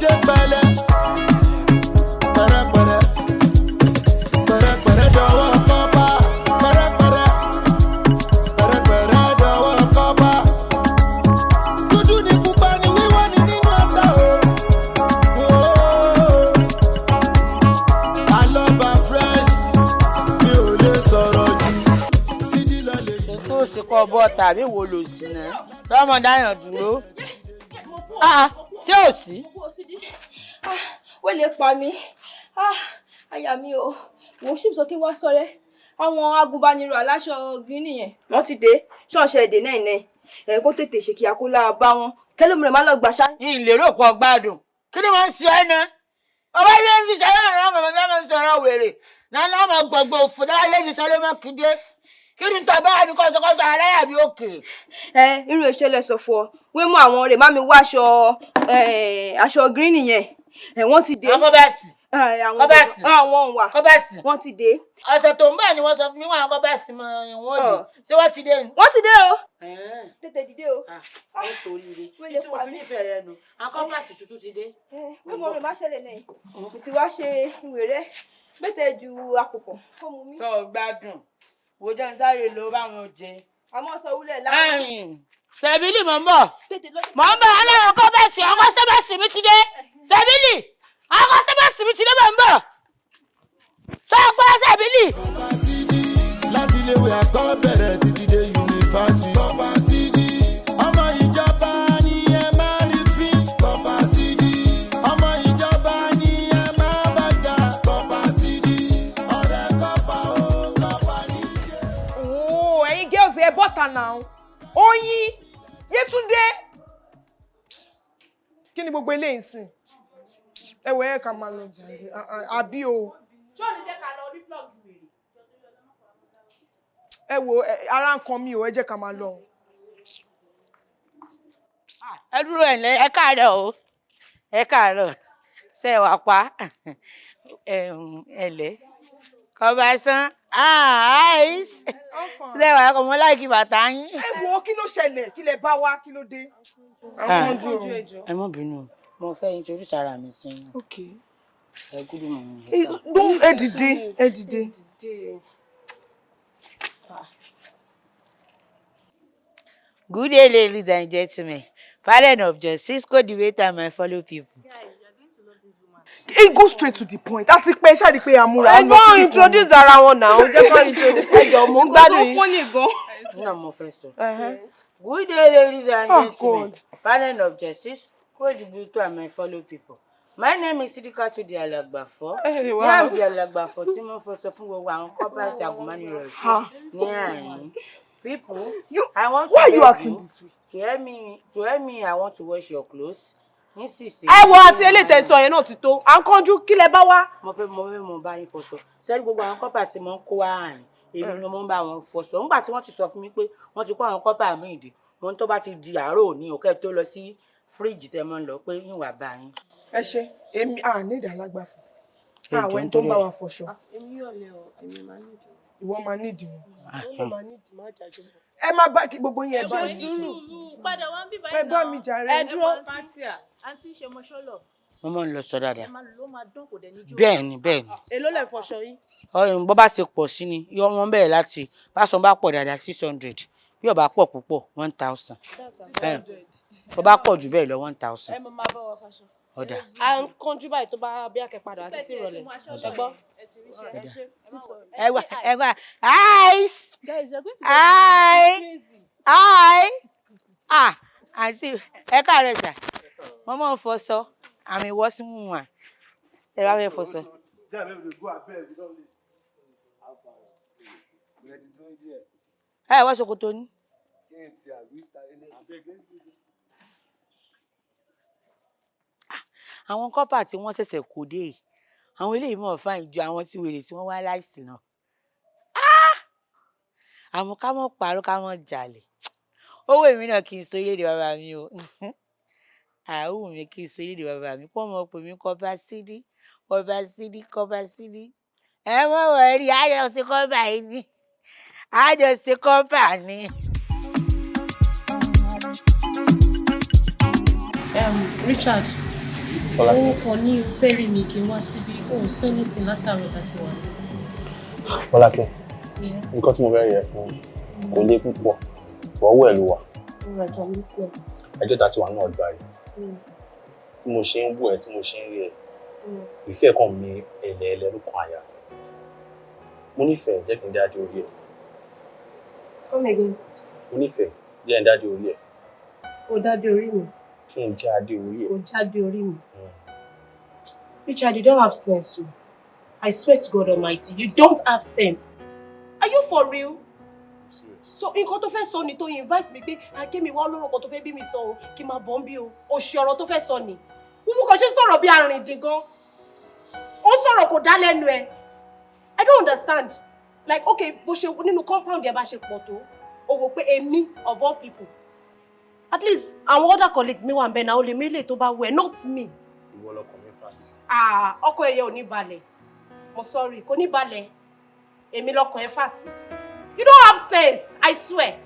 Ṣe pẹ̀lẹ́ pẹ̀rẹ̀pẹ̀rẹ̀ pẹ̀rẹ̀pẹ̀rẹ̀ dọwọ́ kọ́pà, pẹ̀rẹ̀pẹ̀rẹ̀ pẹ̀rẹ̀pẹ̀rẹ̀ dọwọ́ kọ́pà. Dúdú ni pupa ni wíwọ́ ni nínú ata o. Ooo. Alọ́ba fresh, mi ò lè sọ̀rọ̀ jù. Sídìí lọ lè Ṣe tó ṣe kọ́ bọ́ tàbí wo lò sí náà tọmọ dáyàn dúró? Ah, ṣé ò sí? Wọ́n lè pa mí. Ah, àyà mi o. Wò ó sì sọ kí wọ́n sọ̀rẹ́ àwọn agùnbánirọ̀ aláṣọ green nìyẹn. Wọ́n ti dé ṣọ́ọ̀ṣì ẹ̀dẹ̀ náà náà ẹ̀ kó tètè ṣe kí akólá bá wọn kẹlẹ́mìíràn má lọ gbà ṣá. Ìlérò pọ̀ gbádùn. Kí ni wọ́n ń ṣe ẹ́ náà? Ọba ilé ń ṣiṣẹ́ náà náà mọ̀ náà ń sọ̀rọ̀ wèrè náà náà mọ̀ gbọ̀ngbọ̀ òfò náà ilé ìṣiṣẹ́ ló mọ̀ kíndé. Kí ni tọ́ bá ní kọ́sọ́kọ́sọ́ aláyà bí òkè? Ẹ irun ìṣẹ̀lẹ̀ sọ fún ọ wé mú àwọn rẹ̀ má mi wá aṣọ aṣọ green nìyẹn ẹ wọ́n ti dé. Kọ́bẹ̀sì. Àwọn Kọ́bẹ̀sì. Àwọn wà. Kọ́bẹ̀sì. Wọ́n ti dé. Ọ̀sẹ̀ tó ń bọ̀ ni wọ́n sọ fún mi wọ́n àwọn kọ́bẹ̀sì mọ ìwọ̀n òdì. Ṣé wọ́n ti dé ni? Wọ́n ti dé o. Tètè dìde o. Ó sóríire. Wọ́n lè Tí mo pa fi mí. nífẹ̀ẹ́ rẹ nù, àwọn kọ́bẹ̀sì tuntun ti dé. Wé mú rẹ̀ má ṣẹlẹ̀ náà mo ti wá ṣe ìwé rẹ̀ bẹ́tẹ̀ ju àpòpọ̀ fóònù mi. Sọ gbádùn, wo jẹ́ ń sáré lọ báwọn jẹ. Àmọ́ sọ wúlẹ̀ láwọn. Sẹ̀bílì, mọ̀ ń bọ̀. Tètè lọ. Mọ̀ ń bọ̀. Aláwọ̀ kọ́bẹ̀sì, ọkọ̀ sẹ́bẹ̀sì mi ti dé. Sẹ̀bílì, ọkọ̀ sẹ́bẹ̀sì mi ti dé, mọ̀ ń bọ̀. Sọ pé Sẹ̀bílì. Láti iléèwé àkọ́bẹ̀rẹ̀ títí dé yunifásitì. Kọ́pà sídì, ọmọ ìjọba ni ẹ máa rí fín. Kọ́pà sídì, ọmọ ìjọba ni ẹ máa bàjá. Kọ́pà sídì, ọ̀rẹ́ kọ́pà ó kọ́pà ní í ṣe. Oh, ẹ̀yin girls, ẹ bọ́ta náà. Oyin, Yétúndé. Kí ni gbogbo eléyìí ń sìn? Ẹ wọ ẹ ká máa lọ jàre, ah, ah, àbí o? Ṣé ò ní jẹ́ ká lọ rí flog wèrè? Ẹ wo ara ń kan mi o, ẹ jẹ́ ká máa lọ. Ẹ dúró, ẹ ǹlẹ́, ẹ káàárọ̀ o, ẹ káàárọ̀. Ṣe é wàá pa ẹ lẹ́ kọba sán ṣe wàá kọ mọ́ láìkí bàtà yín. Ẹ wo, kí ló ṣẹlẹ̀? Kí lẹ bá wá? Kí ló dé? Àwọn ojú o. Ẹ má bínú o, mo fẹ́ introduce ara mi sí yín. Ẹ gúdú mọ̀ mi. Ẹ dìde, ẹ dìde. Good day, ladies and gentlemen. Pardon of justice, co-debater and my fellow people. Ẹ go straight to the point. Àti pé ṣáà rí pé àmúra. Ẹ̀gbọ́n, introduce ara wọn náà, ó jẹ́ kó introduce. Ẹjọ́, mò ń gbádùn yín. Tó fún ní gan. Náà mo fẹ́ sọ. Good day, ladies and Oh, gentlemen. God. Pardon of justice, co-debater and my fellow people. My name is Sidikatu di Alagbafo. Hey, wow. Ní àbí Alagbafo tí mo fọṣọ fún gbogbo àwọn corpers agùnbánirọ̀ ní àyín. People, I want to Why are you beg acting you this way? to help me. I want to wash your clothes. Nísinsìnyí. Ẹ wo, àti eléyìí tẹ́ sọ yẹn náà ti tó. À ń kánjú, kí lẹ bá wá? Mo fẹ́ mo bá yín fọṣọ. Sẹ́ni gbogbo àwọn corper tí mo ń kó wá àrìn, èmi ni mo ń bá wọn fọṣọ. Nígbà tí wọ́n ti sọ fún mi pé wọ́n ti kó àwọn corper míì dé, mo ní tó bá ti di àárọ̀ òní òkè tó lọ sí fíríjì tẹ́ mọ́ ń lọ pé yín wà bá yín. Ẹ ṣe, èmi à ní ìdá alágbàfọ̀. Ẹ jọ̀ọ́, Àwọn ẹni tó ń nítorí bá ẹ. wa fọṣọ. Èmi yọ̀ lẹ o, èmi máa ní ìdí. Ìwọ máa nídìí wọn. Ó máa ní ìdí, má jáde. Ẹ má bá kí gbogbo yín, ẹ bá mi. Padà wá ń bí báyìí. Ẹ bá mi jàre. Ẹ dúró. Àǹtí ṣe mọṣọlọ. Mo máa ń lọ sọ dáadáa. Ẹ máa ló máa dán, kò dẹ̀ ní jó. Bẹ́ẹ̀ni. Èló lẹ fọṣọ yín? Ọyìn bó bá ṣe pọ̀ sí ni yọ wọ́n bẹ̀rẹ̀ láti báṣọ bá pọ̀ dáadáa, 600, bí ó bá pọ̀ púpọ̀, 1,000, bó bá pọ̀ jù bẹ́ẹ̀ lọ, 1,000. Ẹ mọ máa bá wa fọṣọ. Ọ̀dà. À ń kánjú báyìí, tó bá bí akẹ́padà àti tí ìrọ̀lẹ́. Ẹ gbọ́. Ẹ wá, ẹ wá, hi hi hi. Ah, àǹtí, ẹ káàárọ̀ sà. Mo máa ń fọṣọ àmì ìwọ́sí mú wà ẹ bá fẹ́ fọṣọ. Guy, make we dey go abeg, we don late. Ẹ wá ṣòkòtò ní. Kí n ti àbí ta ilé? Abeg, let's go. Àwọn corper tí wọ́n ṣẹ̀ṣẹ̀ kó dé yìí, àwọn eléyìí mọ̀ fáìn ju àwọn tí wèrè tí wọ́n wá láìsí náà. Ah! Àmọ́ ká mọ̀ parọ́, ká mọ̀ jalè, owó èmi náà kì í so orílẹ̀-èdè bàbá mi o. Àwù mi kì í so orílẹ̀-èdè bàbá mi kó mọ̀ pé mi kọba sídí, kọba sídí, kọba sídí. Ẹ mọ̀ wọ̀ rí ayọ̀ sí kọ́ba yìí ni àjọ ṣe kọ́ba ni. Richard. Fọlá. Òun kàn ní o fẹ́ rí mi kí n wá síbí, òun sọ anything látàárọ̀ tá a ti wà ní. Fọlákẹ́, nǹkan tí mo fẹ́ rí ẹ fún kò lé púpọ̀, ọwọ́ ẹ̀ ló wà. Alright, I'm listening. Ẹjọ́ ta ti wà náà gbà yìí. Tí mo ṣe ń wò ẹ́, tí mo ṣe ń rí ẹ, ìfẹ́ kan mi ẹ̀lẹ́ẹ̀lẹ́ ló kan àyà mi. Mo nífẹ̀ẹ́, jẹ́ kí n dádé orí ẹ̀. Come again. Mo nífẹ̀ẹ́, jẹ́ n dádé orí ẹ̀. O dádé orí mi. Kí n jẹ́ adé orí ẹ̀. O jáde orí mi. Richard, you don't have sense o. I swear to God Almighty, you don't have sense. Are you for real? So nǹkan tó fẹ́ sọ ni tó invite mi pé akémi wá lórúkọ tó fẹ́ bí mi sọ o, kí n máa bọ̀ ń bí o. Òṣì ọ̀rọ̀ tó fẹ́ sọ ni. Wúwú kan ṣe ń sọ̀rọ̀ bí arìndìn gan. Ó sọ̀rọ̀ kò dá lẹ́nu ẹ̀. I don't understand. Like, okay, bó ṣe nínú compound yẹn bá ṣe pọ̀ tó, o wò pé èmi of all people. At least àwọn other colleagues mi wà ń bẹ̀ náà, o lè mélèé tó bá wù ẹ́, not me. Ìwọ lọkàn mi fà sí. Ah, ọkọ ẹyẹ ò ní balẹ̀. Mo sorry, kò ní balẹ̀. Èmi lọkàn ẹ fà sí. You don't have sense, I swear.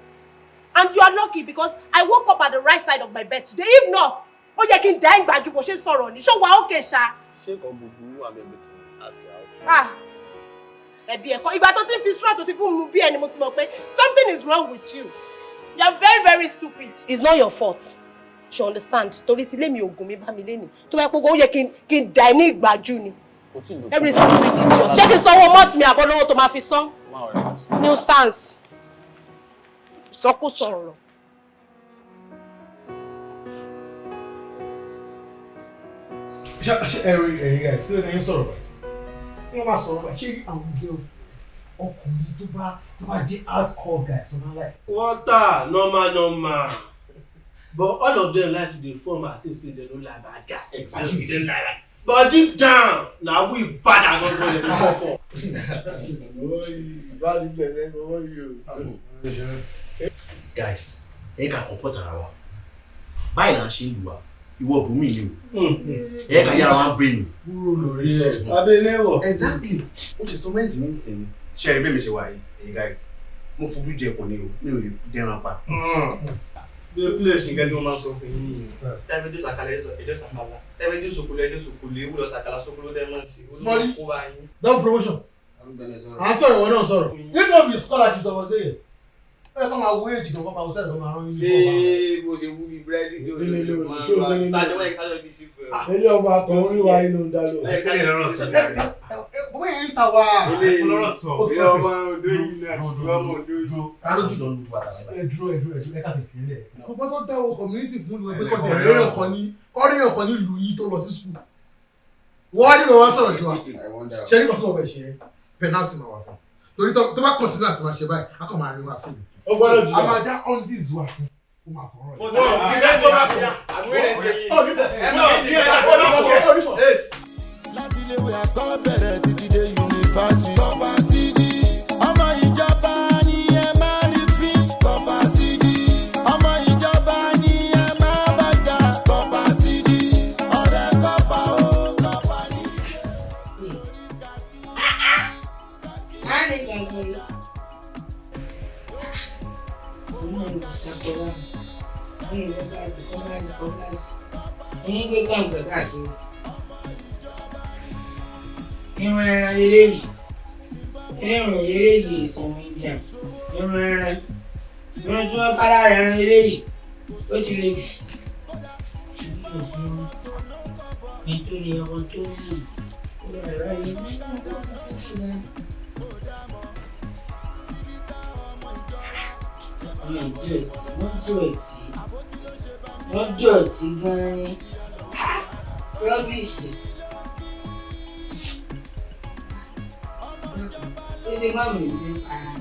And you are lucky because I woke up at the right side of my bed today. If not, ó yẹ kí n dá ìgbàjú bó ṣe ń sọ̀rọ̀ ní. Ṣó wà okay ṣá? Ṣé nǹkan gbogbo wà bẹ́ẹ̀ pé kí n ask you out? Ah, ẹ̀bi ẹ̀kọ́. Ìgbà tó ti ń fi straw tó ti fún mi bí ẹni mo ti mọ̀ pé something is wrong with you. You are very very stupid. It's not your fault. She understand. Torí ti lé mi ògùn mi bá mi léni. Tó bá yẹ pé ó yẹ kí n dá ẹ ní ìgbàjú ni. Kò tí ì lò. Every stupid idiot. Ṣé kí n sanwó mọ́ọ̀tì mi àbọ̀ lọ́wọ́ tó máa fi san? Máa rẹ̀ wá sí. Nuisance. Ìsọkúsọ ọ̀rọ̀. Ṣé ẹ̀rí ẹ̀yin guys, kí ló dé yín sọ̀rọ̀ báyìí? Kí ló máa sọ̀rọ̀ báyìí? Ṣé àwọn girls, ọkùnrin tó bá jẹ́ hardcore guys ọmọ like? Water, normal normal, but all of them like to dey form as if say dem no like bad guy. Exactly, dem like bad, but deep down na we bad as all dem dey fall for. Bad influence ẹ gbọ́dọ̀ yìí o. Guys, ẹ ká comport ara wa. Báyìí là ń ṣe ń lù wá, ìwọ bùnmí ni o, ẹ ká yára wa ń brain. Kúrò lórí ẹ̀. Abẹ́lẹ́wọ̀. Exactly. Ó ṣe sọ mẹ́rin ní ìsìn ni. Ṣe rí bẹ́ẹ̀ mi ṣe wà yìí, ẹ̀yin guys, mo fojú jẹkùn ni o, mi ò lè dẹ́ran pa. Dey play. Nǹkan tí mo máa ń sọ fún yín nìyẹn. Tẹ́fẹ́ dé sàkàlà, ẹjọ́ sàkàlà. Tẹ́fẹ́ dé sòkòlò, ẹjọ́ sòkòlò. Ewu lọ sàkàlà sòkòlò tẹ́ máa ń ṣe. Smally. Olùkó bá yín. Double promotion. À ń sọ̀rọ̀, ìwọ náà sọ̀rọ̀. Nínú òbí scholarship ọ̀wọ́ sí yẹn. Ó yẹ kó máa wo èjì kan, kó máa wo sẹ́ẹ̀sì, kó máa rán yín. Ṣé bó ṣe wú bí búrẹ́dì tó Ilé ilé lè máa ṣé o lọ gbé nínú- sájọ́ wọ́n yẹ kí sájọ́ dí sí fún ẹ. Ilé ọmọ àtọ̀ orí wa inú ń dá lò. Bọ́bá yẹn ń ta wa. Ilé ilé ọmọ Ondo yìí náà, ilé ọmọ Ondo yìí. Ta ló jù lọ lù wà tàbí? Ẹ dúró, ẹ dúró, ẹ dúró, ẹ ká tẹ̀ fi lẹ̀. Kọ́kọ́ tó dáwọ́ community fún mi pé kọ́tẹ̀ lórí ọkọ̀ ní ọ̀rẹ́ ọkọ̀ ní ìlú yìí tó lọ sí school. Wọ́n wá nílò wọn sọ̀rọ̀ sí wa. Ṣé ní kò sọ̀rọ̀ bẹ́ẹ̀ ṣe é? Penalty máa wà fún. Torí tó bá continue àti máa ṣe báyìí, a kàn máa rí wa fún mi. Ó gbọ́dọ̀ jù A lọ. máa dá undies wa fún. Ó máa fọ̀rọ̀ rẹ̀. Láti iléèwé àkọ́bẹ̀rẹ̀ títí dé yunifásitì. Kọ́pà sídì, ọmọ ìjọba ni ẹ máa rí fín. Kọ́pà sídì, ọmọ ìjọba ni ẹ máa bàjá. Kọ́pà sídì, ọ̀rẹ́ kọ́pà ó kọ́pà ní. Láàrin kankan yìí. Òun náà ló ti ṣàkóbá mi. Ní ìlú gáàsì, kọ́ gáàsì, kọ́ gáàsì. Ẹni gbé gbàǹgbẹ̀ káàkiri. Irun ẹran eléyìí. Irun eléyìí ìsinmi India. Irun ẹran. Irun tí wọ́n fá lára ẹran eléyìí. Ó ti le jù. Èmi ò fún nítorí ọmọ tó ń wù. Ó rẹ̀ ráyè nínú ọdún tó ti rẹ̀. Wọ́n dọ̀tí, wọ́n dọ̀tí, wọ́n dọ̀tí gan-an ni. Rọ́bìsì. Ṣé má mi fi para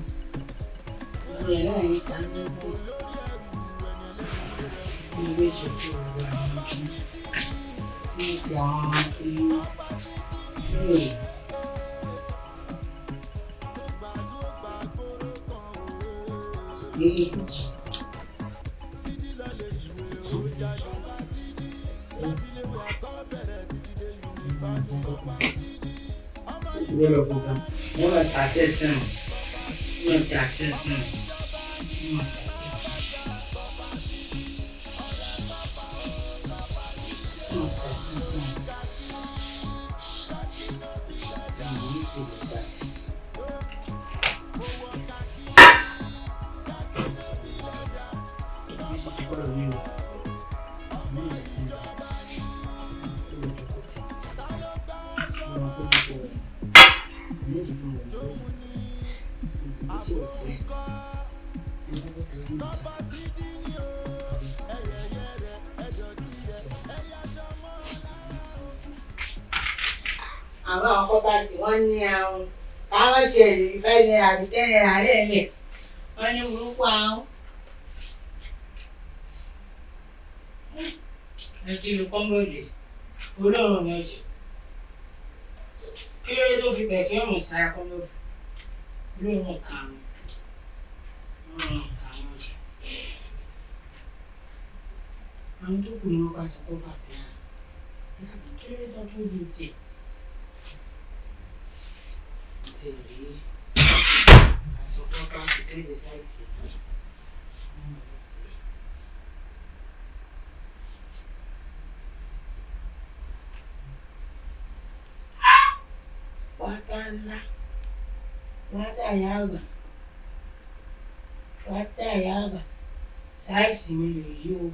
gbogbo ẹ̀ náà ní sáńsẹ́sẹ́ ní ilé ìṣètò ìwà ní ti àwọn kiri kúrò. This is it. Wọ́n lọ tà sẹ́sìn. Wọ́n tà sẹ́sìn. Wọ́n tà sẹ́sìn. Wọ́n tà sẹ́sìn. Àwọn kọ́pàsì wọ́n ní àwọn táwọn tiẹ̀ lè fẹ́ ní àbí tẹ́lẹ̀ àárẹ̀ lẹ̀ wọ́n ní burúkú àwọn. Ẹ ti lu kọ́ńbọ̀dì olóòrùn ní ọjọ́ kí ló dé tó fi pẹ̀fíọ́mù sára kọ́ńbọ̀dì olóòrùn kàrún olóòrùn kàrún ọjọ́. Àwọn tó kù ni wọ́n bá sọ kọ́pàsì ara ẹ dàbí kí ló dé tó tó ju tiẹ̀ tẹ̀lé aṣọ kọ́pàsì tó lè ṣàìsí pátá ńlá pátá ìyá àgbà pátá ìyá àgbà ṣáìsì mi lè yí o.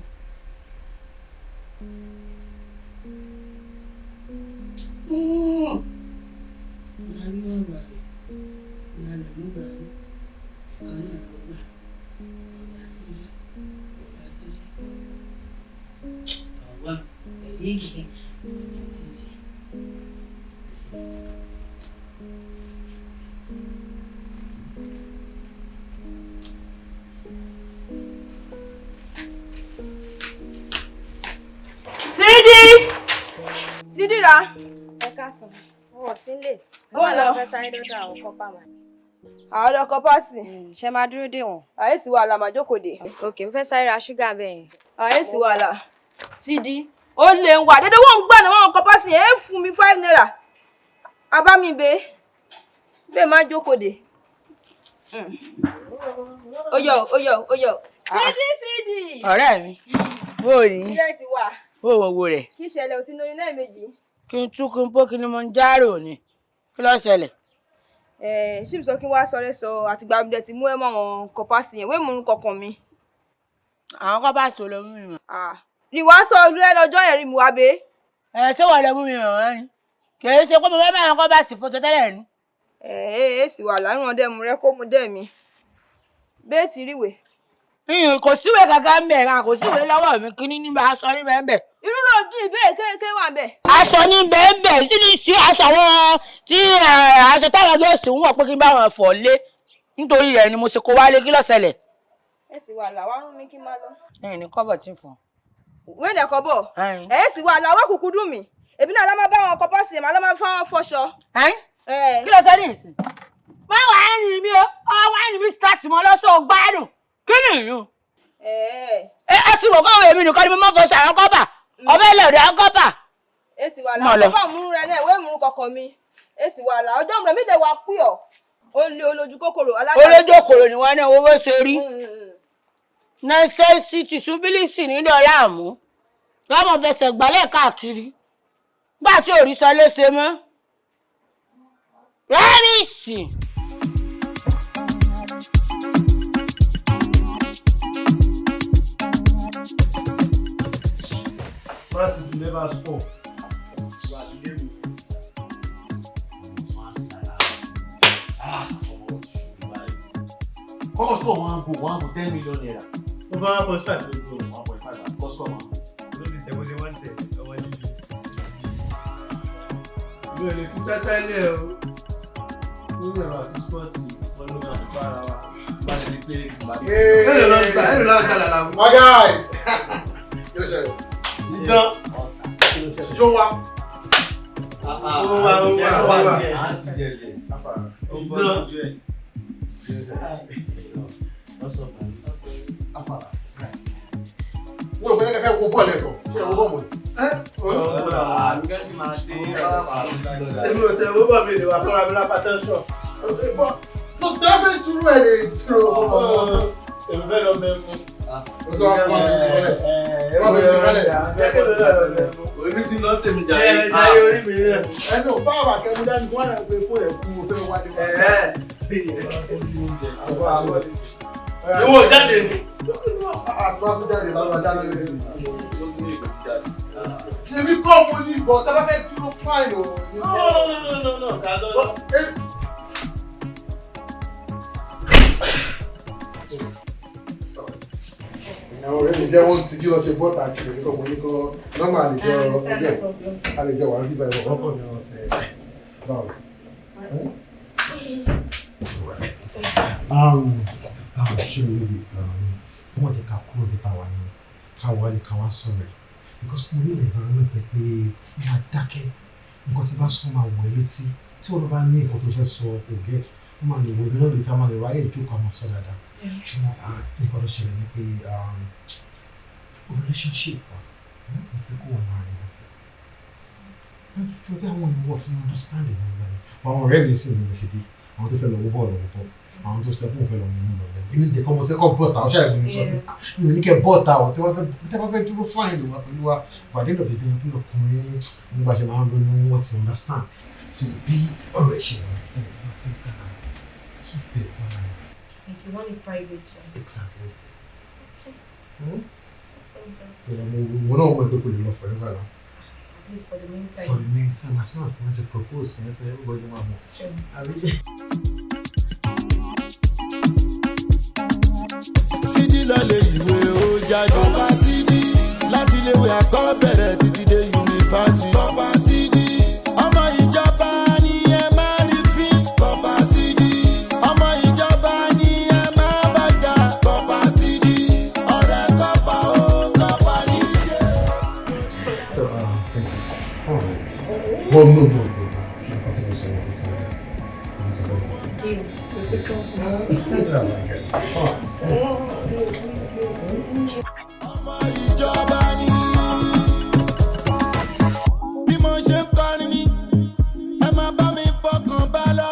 Ìyá wọ́n gbà mí, ìyá rẹ̀ ló gbà mí, ìkan náà ló gbà, ọba sírí, ọba sírí. Ọgbọ́n sẹ̀ríkì títí. Sídì! Sídìrà! Ẹ káàsán, wọn ò sí nílé. Bó lọ? Wọ́n fẹ́ sáré dọ́dọ̀ àwọn kọ́pà mà. Àwọn ọkọ̀ pàṣì. Ṣé máa dúró dè wọ́n? Àyè sí wàhálà màá jókòó dè. Òkè ń fẹ́ sáré ra ṣúgà bẹ́ẹ̀ yẹn. Àyè sí wàhálà. Sídì, ó lè ń wà dédé wọ́n ń gbà náà wọ́n kọ́ pàṣì ẹ̀ fún mi 5 naira. Abámibe, bẹ́ẹ̀ máa jókòó dè. Ó yọ, ó yọ, ó yọ. Sídì, Sídì! Ọ̀rẹ́ mi, bó o ní? Ilé ti wà. Bó o wo rẹ̀? Kí ìṣẹ̀lẹ̀ ò ti lóyún lẹ́ẹ̀mejì. Kí n tú kí n pó kí ni mo ń járò ni. Kí ló ṣẹlẹ̀? Ṣíbi sọ kí n wá sọrẹ sọ àtìgbà mi dẹ̀ ti mú ẹ mọ́ àwọn kọ́pàsì yẹn, wéè mú un kọkàn mi. Àwọn kọ́pàsì ló mú mi mọ̀. Ni wàá sọ olú ẹ lọ́jọ́ ẹ̀rí mu wá bẹ́. Ẹ ṣé wọ́n lè mú mi mọ̀ wọ́n ni? Kì í ṣe pé mo fẹ́ bá àwọn kọ́pàsì fọṣọ tẹ́lẹ̀ ni. Ẹ ẹ sì wà lárùn ọdẹ mu rẹ kó mu dẹ́ mi. Bẹ́ẹ̀ ti ríwèé. Kò síwèé kankan ń bẹ̀ ra kò síwèé lọ́wọ́ mi kí ní ní bá aṣọ ní bẹ́ẹ̀ bẹ́ẹ̀. Irú náà jí ìbéèrè kékeré wà bẹ́ẹ̀. Aṣọ ní bẹ́ẹ̀ bẹ́ẹ̀ sí ní sí aṣọ àwọn tí aṣọ táwọn yóò sì ń wọ̀ pé kí n bá wọn fọ̀ lé nítorí rẹ̀ ni mo ṣe kó wálé kí ló ṣẹlẹ̀. Ẹ sì wà làwọn arún mi kí n máa lọ. Ẹ̀yìn ní kọ́bọ̀ tí ń fún. Wẹ́ẹ̀dẹ̀ kọ́bọ̀. Ẹ sì wà làwọn kúkú dùn mí. Èmi náà lọ́ máa bá wọn kọ́ pọ́sì ẹ̀ máa lọ́ máa fáwọn fọṣọ. Kí ló sọ ní ìsìn? Má wàá rìn mí o, ọwọ́ àrìn mi start mọ́ lọ́sọ̀ gbádùn. Kí ni ìyún? Ẹ ti mọ̀ kọ́ èmi nìkan ni mo máa ń fọṣọ àwọn kọ́pà ọbẹ̀ ilẹ̀ ọ̀dọ̀ àwọn kọ́pà. Èsì wà láà kọ́pà múrú rẹ náà ìwé múrú kọ̀ọ̀kan mi. Èsì wà láà ọjọ́ mìíràn mi lè wà pí ọ̀. Ó lé olójú kòkòrò alága. Olójú kòkòrò ni wọ́n ní owó bó ṣe rí. Nẹ́sẹ̀sì tìṣúbílìsì nílò láàmú. Lọ́mọ fẹsẹ̀ gbálẹ̀ káàkiri. Gbà tí ò rí sọ léṣe mọ́. Rẹ́mìsì. Man City never score. Kọ́kọ́ score one goal, one goal, 10 million naira. Over 1.5 ló goal. 1.5 kọ́kọ́ score one goal. Ló ti tẹ̀ bó ṣe wọ́n tẹ̀ ọmọ líle. Mi ò lè fi tẹ́tẹ́ lé o. Nínú ẹ̀rọ àti spọ́ọ̀tì, wọn ló máa bá ara wa. Bá a lè pé ìgbà. Èlò ló ń gbà, èlò ló ń gbà lálá. My guys! Yóò ṣẹlẹ̀. Idán. Jó wa. Ó wà, ó wà, ó wà. Idán. Wọ́n rò pé kẹ́kẹ́ wo bọ́ọ̀lù ẹ̀kọ́. Ṣé ìwọ bọ́ọ̀mù ni? Èmi ò tẹ owó bọ̀ mi lè wà fúnra mi lápá tẹ́ńsọ̀. Tó tẹ́ fẹ́ dúró ẹ̀ lè dúró. Èmi fẹ́ lọ mẹ́mu. Ó tó wá fún wa ní ìbọ̀lẹ̀. Wọ́n fi ìbọ̀lẹ̀. Èmi ti lọ tèmi jàre. Ẹ jayé orí mi rẹ̀. Ẹnu báwa kẹ́mi dání wọ́n náà pé fóònù ẹ̀ kú o fẹ́ wá dé wá. Ìwọ jáde ni. Àtúrà tó jáde lọ́wọ́ jáde lórí. Èmi kọ́ mo ní ìbọn tá a bá fẹ́ dúró fáìn o. No, no, no, no, no, no. Àwọn ọ̀rẹ́ mi jẹ́ wọ́n ti jí lọ ṣe bọ́tà àti ìrìn kan mo ní kọ́ nọ́mà àlejò ẹgbẹ́ àlejò wà níbà ìwọ̀n kọ́kọ́ ni wọ́n fẹ́ báwo. Ṣé o lè wọ́n jẹ́ ká kúrò bí táwa ni ká wálé ká wá sọ̀rọ̀ ẹ̀ because mo ní environment ẹ pé máa dákẹ́, nǹkan tí bá sọ máa wọ̀ ẹ́ létí, tí wọ́n bá ní nǹkan tó fẹ́ sọ kò get, wọ́n máa lè wọ èmi náà létí, a máa lè ráyè ìjókòó, a máa sọ dáadáa. Ṣùgbọ́n nǹkan tó ṣẹlẹ̀ ni pé relationship wa, mo fẹ́ kó wà láàrin àti ṣùgbọ́n pé àwọn ìwọ kí n understand ẹ̀ náà gbani. Àwọn ọ̀rẹ́ mi sì ní mo ṣe dé, àwọn tó fẹ́ lọ wọ bọ́ọ̀lù wọ bọ́ọ̀lù, àwọn tó sẹ́kùn fẹ́ lọ mú un lọ bẹ́ẹ̀. Èmi nìkan mo sẹ́kọ̀ bọ́ọ̀tà ọ̀ṣà ìlú sọ pé mi ò ní kẹ́ bọ́ọ̀tà ọ̀ tẹ́ bá fẹ́ dúró fine ló wà pẹ̀lú wa. But at the end of the day, bí ọkùnrin nígbà ṣe máa ń ronú, wọ́n ti understand. So bí ọ̀rẹ́ ṣe wà sí ẹ̀ máa fẹ́ ká keep it quiet. Like you want it private. Exactly. Okay. Hmm? Yeah, mo mo náà mọ̀ pé kò lè lọ forever now. At least for the meantime. For the meantime, as soon as I want to propose, yes, everybody máa mọ̀. Sure. Àbí? Sídì lọlé ìwé ó jáde. Kọ́pà Sídì láti iléèwé àkọ́bẹ̀rẹ̀ títí dé yunifásitì. Kọ́pà Sídì ọmọ ìjọba ni ẹ máa rí fín. Kọ́pà Sídì ọmọ ìjọba ni ẹ máa bàjá. Kọ́pà Sídì ọ̀rẹ́ kọ́pà ó kọ́pà ní í ṣe. So, thank you. Oh, well, no, no, no, no. Continue saying it. Deal. It's a compliment. I like it. Oh. Ìjọba ni. Bí mo ṣe ń kọrin mi, ẹ máa bá mi fọkàn bá lọ,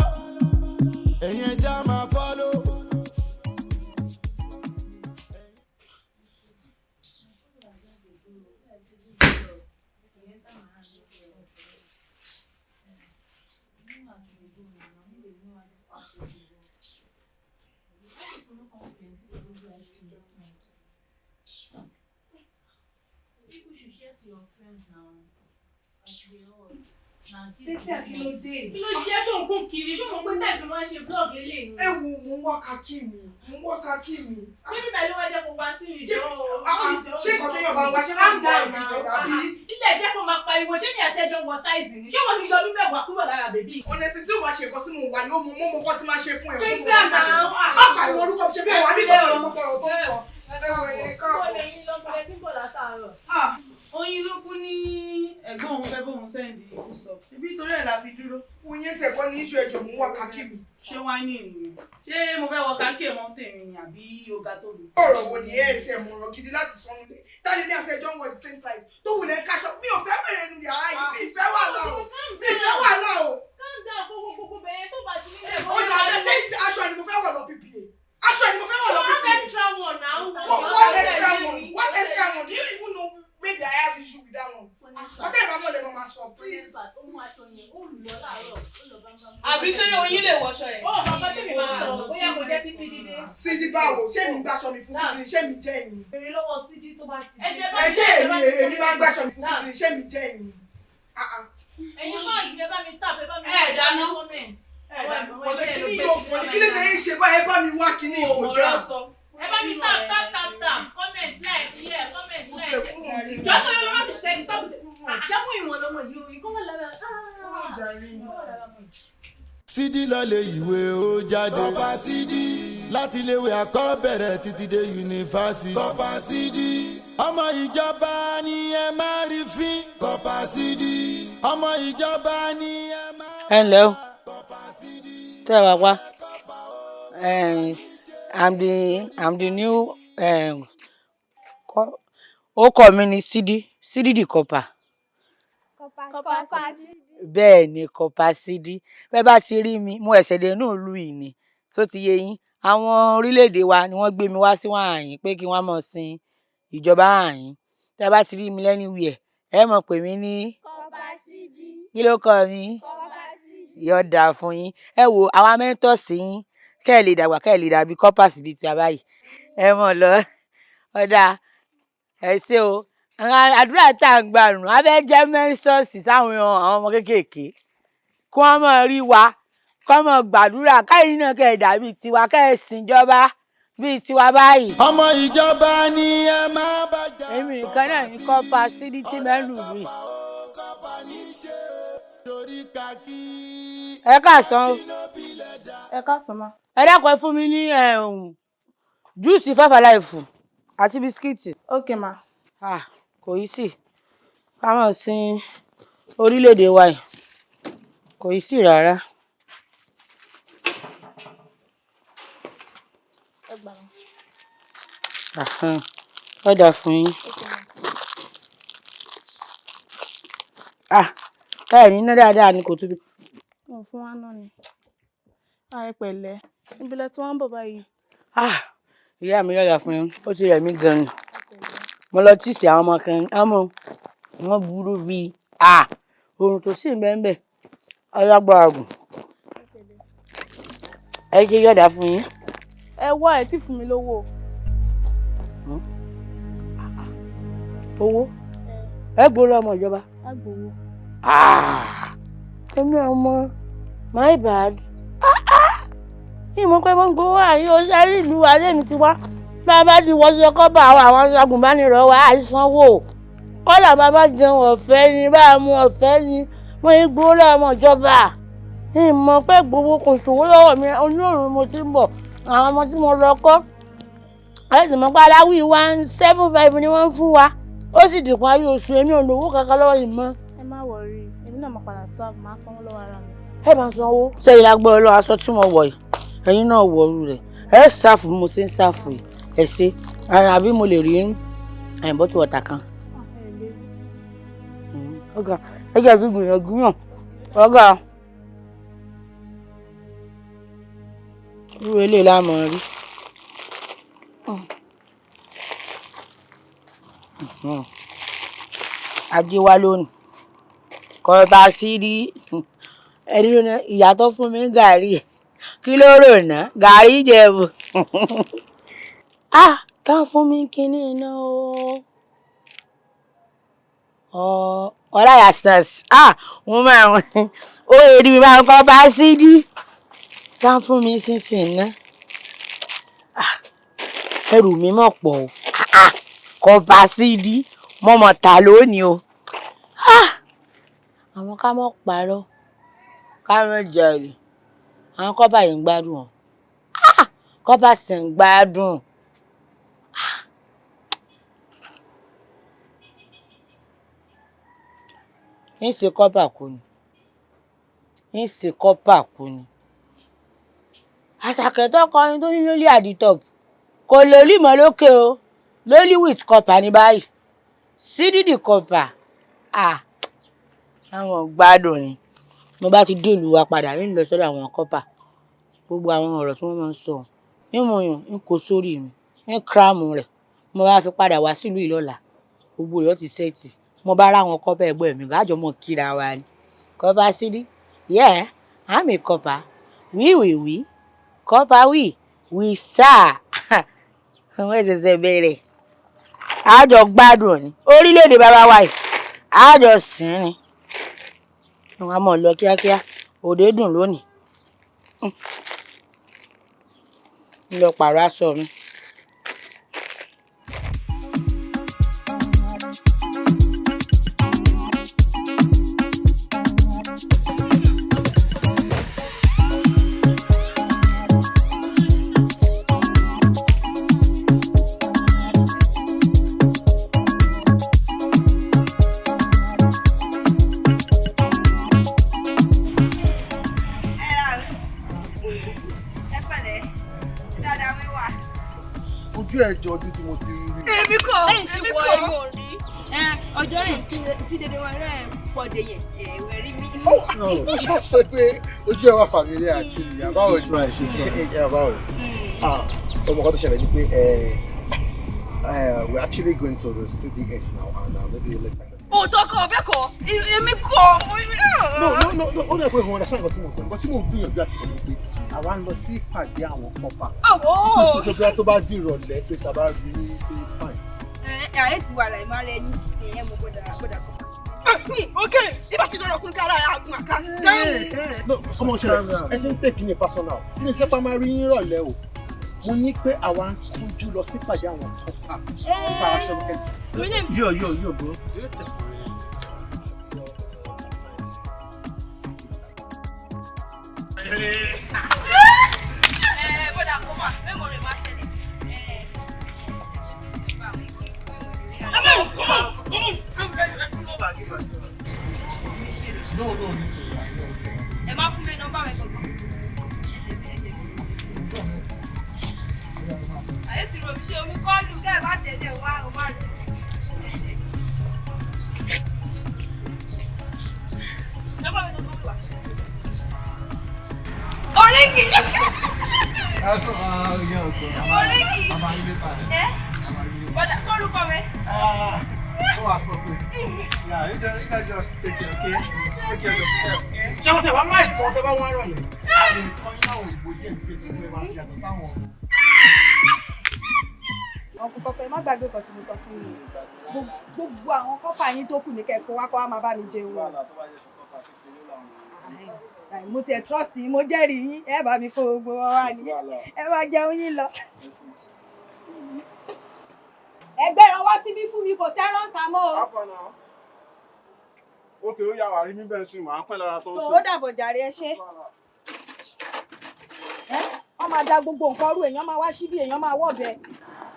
ẹ̀yin ẹ ṣáà máa follow. People should share to your friends now. As they all. Létí àkílódé. Kí ló ṣe é tó ń kún kiri? Ṣé mo pé táì tó máa ń ṣe blog eléyìí ni? Ẹ wo, mo ń wá kakí mi, mo ń wá kakí mi. Bíbí bẹ́ẹ̀ ló wá jẹ́ kó wá sí ìjọ. Ṣé nǹkan tó yàn bá ń wá ṣé máa ń dá ìrìn àbí? Ilé jẹ́ kó máa pariwo, ṣé mi àti ẹjọ́ wọ sáìzì ni? Ṣé wọ́n ní yọdún 10 kúrò lára bèbí? Honestly, tí o bá ṣe nǹkan tí mo wà ní ó mú mú nǹkan tí máa ṣe fún ẹ. Pété àná. Má pariwo orúkọ mi ṣe bí ẹ̀wà mi kò pẹ̀lú gbogbo ọ̀rọ̀ tó ń sọ. Ẹ wọ ẹ káàbọ̀. Bọ́ọ̀lù ẹ̀yin lọ́kọ̀ọ́lẹ́ tí ń bọ̀ látàárọ̀. Oyin ló kú ní ẹ̀gbọ́n òun fẹ́ bóun send foodstuff. Ṣebí torí ẹ̀ la fi dúró. Oyin tẹ̀ kọ́ ní iṣu ẹjọ́ mú wá kakí mi. Ṣé wáìnì ni? Ṣé mo fẹ́ wọ kakí ẹ̀ mọ́ tèmi ni àbí ọ̀gá tó mi? Ọ̀rọ̀ wo ni ẹ̀ tẹ̀ mọ̀ ọ̀rọ̀ gidi láti sọ nílé? Táyé mi àti ẹjọ́ ń wọ the same size. Tó wulẹ̀ ń kaṣọ, mi ò fẹ́ bẹ̀rẹ̀ nu yàrá yìí, mi ì fẹ́ wà náà o. Mi ì fẹ́ wà náà o. Calm down, kókó kókó bẹ̀rẹ̀ tó bá ti nílẹ̀. Ó dà bẹ́ẹ̀, ṣé aṣọ ni mo fẹ́ wọ̀ lọ PPA? Aṣọ ni mo fẹ́ wọ̀ lọ You have PPA. extra one now. What extra one? What extra one? Do you even know maybe I have issue with that one? Ọtẹ́ ìbámu lè máa sọ, please. Ó mú aṣọ yẹn, ó lọ láàárọ̀, ó lọ bá ń bá. Àbí ṣé oyin lè wọṣọ yẹn? Ó bàbá tèmi máa sọ, bóyá kò jẹ́ sísí dídé. Sídí báwo? Ṣé mi gbàṣọ mi fún Sídí? Ṣé mi jẹ́ ẹ̀yin? Béèrè lọ́wọ́ Sídí tó bá ti Ẹ jẹ́ bá Ẹ ṣé èmi máa ń gbàṣọ mi fún Sídí? Ṣé mi jẹ́ ẹ̀yin? Ẹ̀yin máa ń ẹ bá mi tap, ẹ bá mi Ẹ dáná. comment. Ẹ dáná. Ọ̀lẹ́ kíní yóò fún ọ ní kíní tẹ̀ ń ṣe báyìí, ẹ bá mi wá kíní kò dáa. Ẹ bá mi tap tap tap tap, comment, like, share, comment, like. Jọ́ tó yọ lọ́wọ́ fi sẹ́ni stop. Jẹ́kùn ìwọ̀n lọ́mọ yìí o, ìkọ́ wà lára. Ìkọ́ wà lára mọ̀ yìí. Sídì lọlé ìwé ó jáde. Kọ́pà Sídì láti iléèwé àkọ́bẹ̀rẹ̀ títí dé yunifásitì. Kọ́pà Sídì ọmọ ìjọba ni ẹ máa rí fín. Kọ́pà Sídì ọmọ ìjọba ni ẹ máa. Ẹ ǹlẹ́ o, tẹ́ ẹ wá wá, I'm the new orúkọ mi ni Sídí, Sídí the corper. Bẹ́ẹ̀ ni, corper Sídí. Bẹ́ẹ̀ bá ti rí mi, mo ẹ̀sẹ̀ dé inú ìlú yìí ni, tó ti yé yín. Àwọn orílẹ̀-èdè wa ni wọ́n gbé mi wá sí wàhálà pé kí wọ́n máa sin ìjọba àyín. Tẹ́ bá ti rí mi lẹ́niwìẹ̀, ẹ mọ̀ pè mí ní kí ló kọ mi yóò dáa fún yín. Ẹ wo àwa mentors yín, kẹ́ ẹ lè dàgbà, kẹ́ ẹ lè dàbí corpers bíi tiwa báyìí. Ẹ mọ̀ lọ ọ̀dà, ẹ ṣé o. Àdúrà tá à ń gbà nù, a fẹ́ jẹ́ mentors sáwọn àwọn ọmọ kéékèèké kí wọ́n mọ̀ rí wa, kí wọ́n mọ̀ gbàdúrà káyìn náà kẹ́ ẹ dàbí tiwa, kẹ́ ẹ sìnjọba Bíi tiwa báyìí. Ọmọ ìjọba ni ẹ má bàjẹ́. Èmi nìkan náà ní kọ́pà sídìí tí mẹ́lù rí. Ẹ káàsán o. Ẹ káàsán ma. Ẹ dákun, ẹ fún mi ní juice Five Alive àti bisikíìtì. Ok ma. Ah, kò í sì ká mọ̀ sí orílẹ̀-èdè wa yìí, kò í sì rárá. Ẹ gbà ma. Àhán, ó dà fún yín. Ah, ẹ ní iná dáadáa ni kò tóbi. Wọn fún wa náà ni. Ah, ẹ pẹ̀lẹ́. Ibi lẹ tí wọ́n ń bọ̀ báyìí. Ah, ìyá mi, yọ̀dà fún yín, ó ti rẹ̀ mí gan-an ni. Mo lọ tíìsì àwọn ọmọ kan, ọmọ wọn burú bíi ah oorun tó sì ń bẹ́ẹ̀ bẹ́ẹ̀ ọlọ́gbọ́n àgùn. Ẹ ṣe, yọ̀dà fún yín. Ẹ wá, ẹ tí fún mi lówó. Owó ẹ gbowó ọmọ ìjọba. Á gbowó. Ah, èmi ọmọ, my bad. Ìmọ̀ pé wọ́n ń gbowó àyè ó sáré ìlú alẹ́ mi ti wá. Bá a bá ti wọṣọ kọ́bà àwọn agùnbánirọ̀ wa, àìsanwó kọ́là. Bàbá jẹun ọ̀fẹ́ ni, bá a mu ọ̀fẹ́ ni, wọ́n ń gbowó lọ́wọ́ ọmọ ìjọba. Ìmọ̀ pé gbowó, kò ṣòwò lọ́wọ́ mi. Oníròrùn mo ti ń bọ̀, àwọn ọmọ tí mo lọ kọ́ ẹ sì mọ̀ pé aláwì 175 ni wọ́n ń fún wa, ó sì dìpọ̀ ayé oṣù. Èmi ò lówó kankan lọ́wọ́ yìí mọ́. Ẹ má worry, èmi náà máa padà serve, máa sanwó lọ́wọ́ ara mi. Ẹ máa sanwó. Sẹ́yìn lágbọ́ ọlọ́ aṣọ tí mo wọ̀ yìí, ẹ̀yin náà wọ̀ ọrú rẹ̀, ẹ ṣàfù bí mo ṣe ń ṣàfù yìí. Ẹ ṣe, àbí mo lè rí ẹ̀yìn bottle water kan? Ẹ lè rí. Ọ̀gá, ẹ jẹ́ kí gbìyànjú náà ọ̀gá. Irú eléyìí la mọ̀ rí. Ajé wá lónìí kọba sírí ẹni lónìí. Ìyá tó fún mi gàrí, kí ló rò ná? Gàrí Ìjẹ̀bú. Ah, tán fún mi kinní iná o. Ọláyà snacks. Ah, wọ́n máa ń ó èrì mi máa ń kọ́ bá sídí tán fún mi sínsìn ná. Ẹrù mi mọ̀ pọ̀ o. Kọ́ bá sídí mọ̀mọ́ ta lónìí o. Àwọn ká mọ̀ parọ́, ká mọ̀ jalè, àwọn kọ́pà yìí ń gbádùn o. Kọ́pà sì ń gbádùn. Ń ṣe kọ́pà kú ni, ń ṣe kọ́pà kú ni. Àṣàkẹ́ tó kọrin tó ní lólì at the top, kò lólì mọ́ lókè o, lólì with kọ́pà ní báyìí. Sídìdì kọ́pà, àwọn gbádùn ni. Mo bá ti dé ìlú wa padà, ń lọ sọ́dọ̀ àwọn kọ́pà. Gbogbo àwọn ọ̀rọ̀ tí wọ́n máa ń sọ, ń mú yàn, ń kó sórí mi, ń cram rẹ̀. Mo bá fi padà wá sílùú yìí lọ́la, gbogbo rẹ̀ ó ti set. Mo bá rá àwọn kọ́pà ẹgbẹ́ mi, àjọ mọ̀ kíra wa ni. Kọ́pà sídí, yeah, I'm a corper. We, we, we. Corper we, we sir. Wọ́n ṣẹ̀ṣẹ̀ bẹ̀rẹ̀. Àjọ gbádùn ni. Orílẹ̀-èdè bàbá wa yìí, àjọ sìn ni. Wọ́n á mọ̀ lọ kíákíá. Òde dùn lónìí. Ń lọ pààrọ̀ aṣọ mi. Ẹ pẹ̀lẹ́, dáadáa mẹ́wàá. Ojú ẹ̀ jọ ojú tí mo ti rí rí. Èmi kò, Ẹ̀yìn ṣe èmi wọ kò. ẹ̀yìn ò rí. Ọjọ́ rẹ̀ tí dédé wọn rẹ̀ pọ̀ dé yẹn, ẹ̀wẹ̀ rí mi. Ó ṣáà sọ pé ojú ẹ̀ wà familiar actually. Àbáwọ̀ She's right, she's right. Yeah, báwo ni? Ah, ọmọ kan tó ṣẹlẹ̀ ni pé we're actually going to the CDS now and maybe later. Òótọ́ kọ́, ọ̀fẹ́ kọ́, èmi kọ́. No, ó dẹ̀ pé òun understand nǹkan tí mo sọ. Nǹkan tí mo gbìyànjú àti sọ ni pé àwa ń lọ sí ìpàdé àwọn kọ́pà. Àwọ̀. Ìṣèjọba bí a tó bá di ìrọ̀lẹ́ pé tá a bá rí i pé fine. Ẹ ẹ ti wà láì má rẹ yín, ẹ̀yẹ́ mo gbọ́dọ̀ gbọ́dọ̀ kọ́. Ok, ibà ti dọ̀rọ̀ kún kára àgùn àká. No, ọmọ ṣẹlẹ̀, ẹ ti ń take me personal. Mi ò sẹ́pà máa rí yín rọ̀lẹ́ o. Mo ní pé àwa ń kánjú lọ sípàdé àwọn corper faraṣọ weekend. Yo, yo, yo, bro. Bọ́dà kó mà, mẹ́mọ̀ rẹ̀ máa ṣẹlẹ̀. Come on, come on, come on. No, no, listen. Ẹ má fún mi nọ́mbà rẹ̀ kankan. Àyè sì rò mí ṣe omi kọ́ọ̀lù kẹ́ ẹ̀ bá tẹ̀lé wá o má rò. Nọ́mbà mi kankan wà. Oríkì! Oríkì! Ẹ bọ́dà kórúkọ mi. Ó wàá sọ pé. Yeah, you guys just take care, okay? Take care of yourself, okay? Ṣé wọ́n tẹ̀ wá láì kọ́ tó bá wọ́n rọ̀ lẹ̀? Kọ́ yín láwọn òyìnbó díẹ̀ ní fèsì pé máa fi yàtọ̀ sáwọn. Ọkùn kọkọ, ẹ má gbàgbé kan tí mo sọ fún yín. Gbogbo àwọn corper yín tó kù ní kẹ́kọ̀ọ́ wá kọ́ wá máa bá mi jẹun. Mo tiẹ̀ trust yín, mo jẹ́rìí yín, ẹ bá mi kó gbogbo wọn wá ní. Ẹ máa jẹun yín lọ. Ẹgbẹ́ ràn wá síbí fún mi, kò sẹ́ràn ta mọ́ o. Ókè, ó yà wá rí mi bẹ́ẹ̀ sùn, màá pẹ́ lára tó ń Tó sùn. ó dàbọ̀ jàre, ẹ ṣé. Ẹ wọ́n máa da gbogbo nǹkan rú, èèyàn máa wá síbí, èèyàn máa wọ̀bẹ.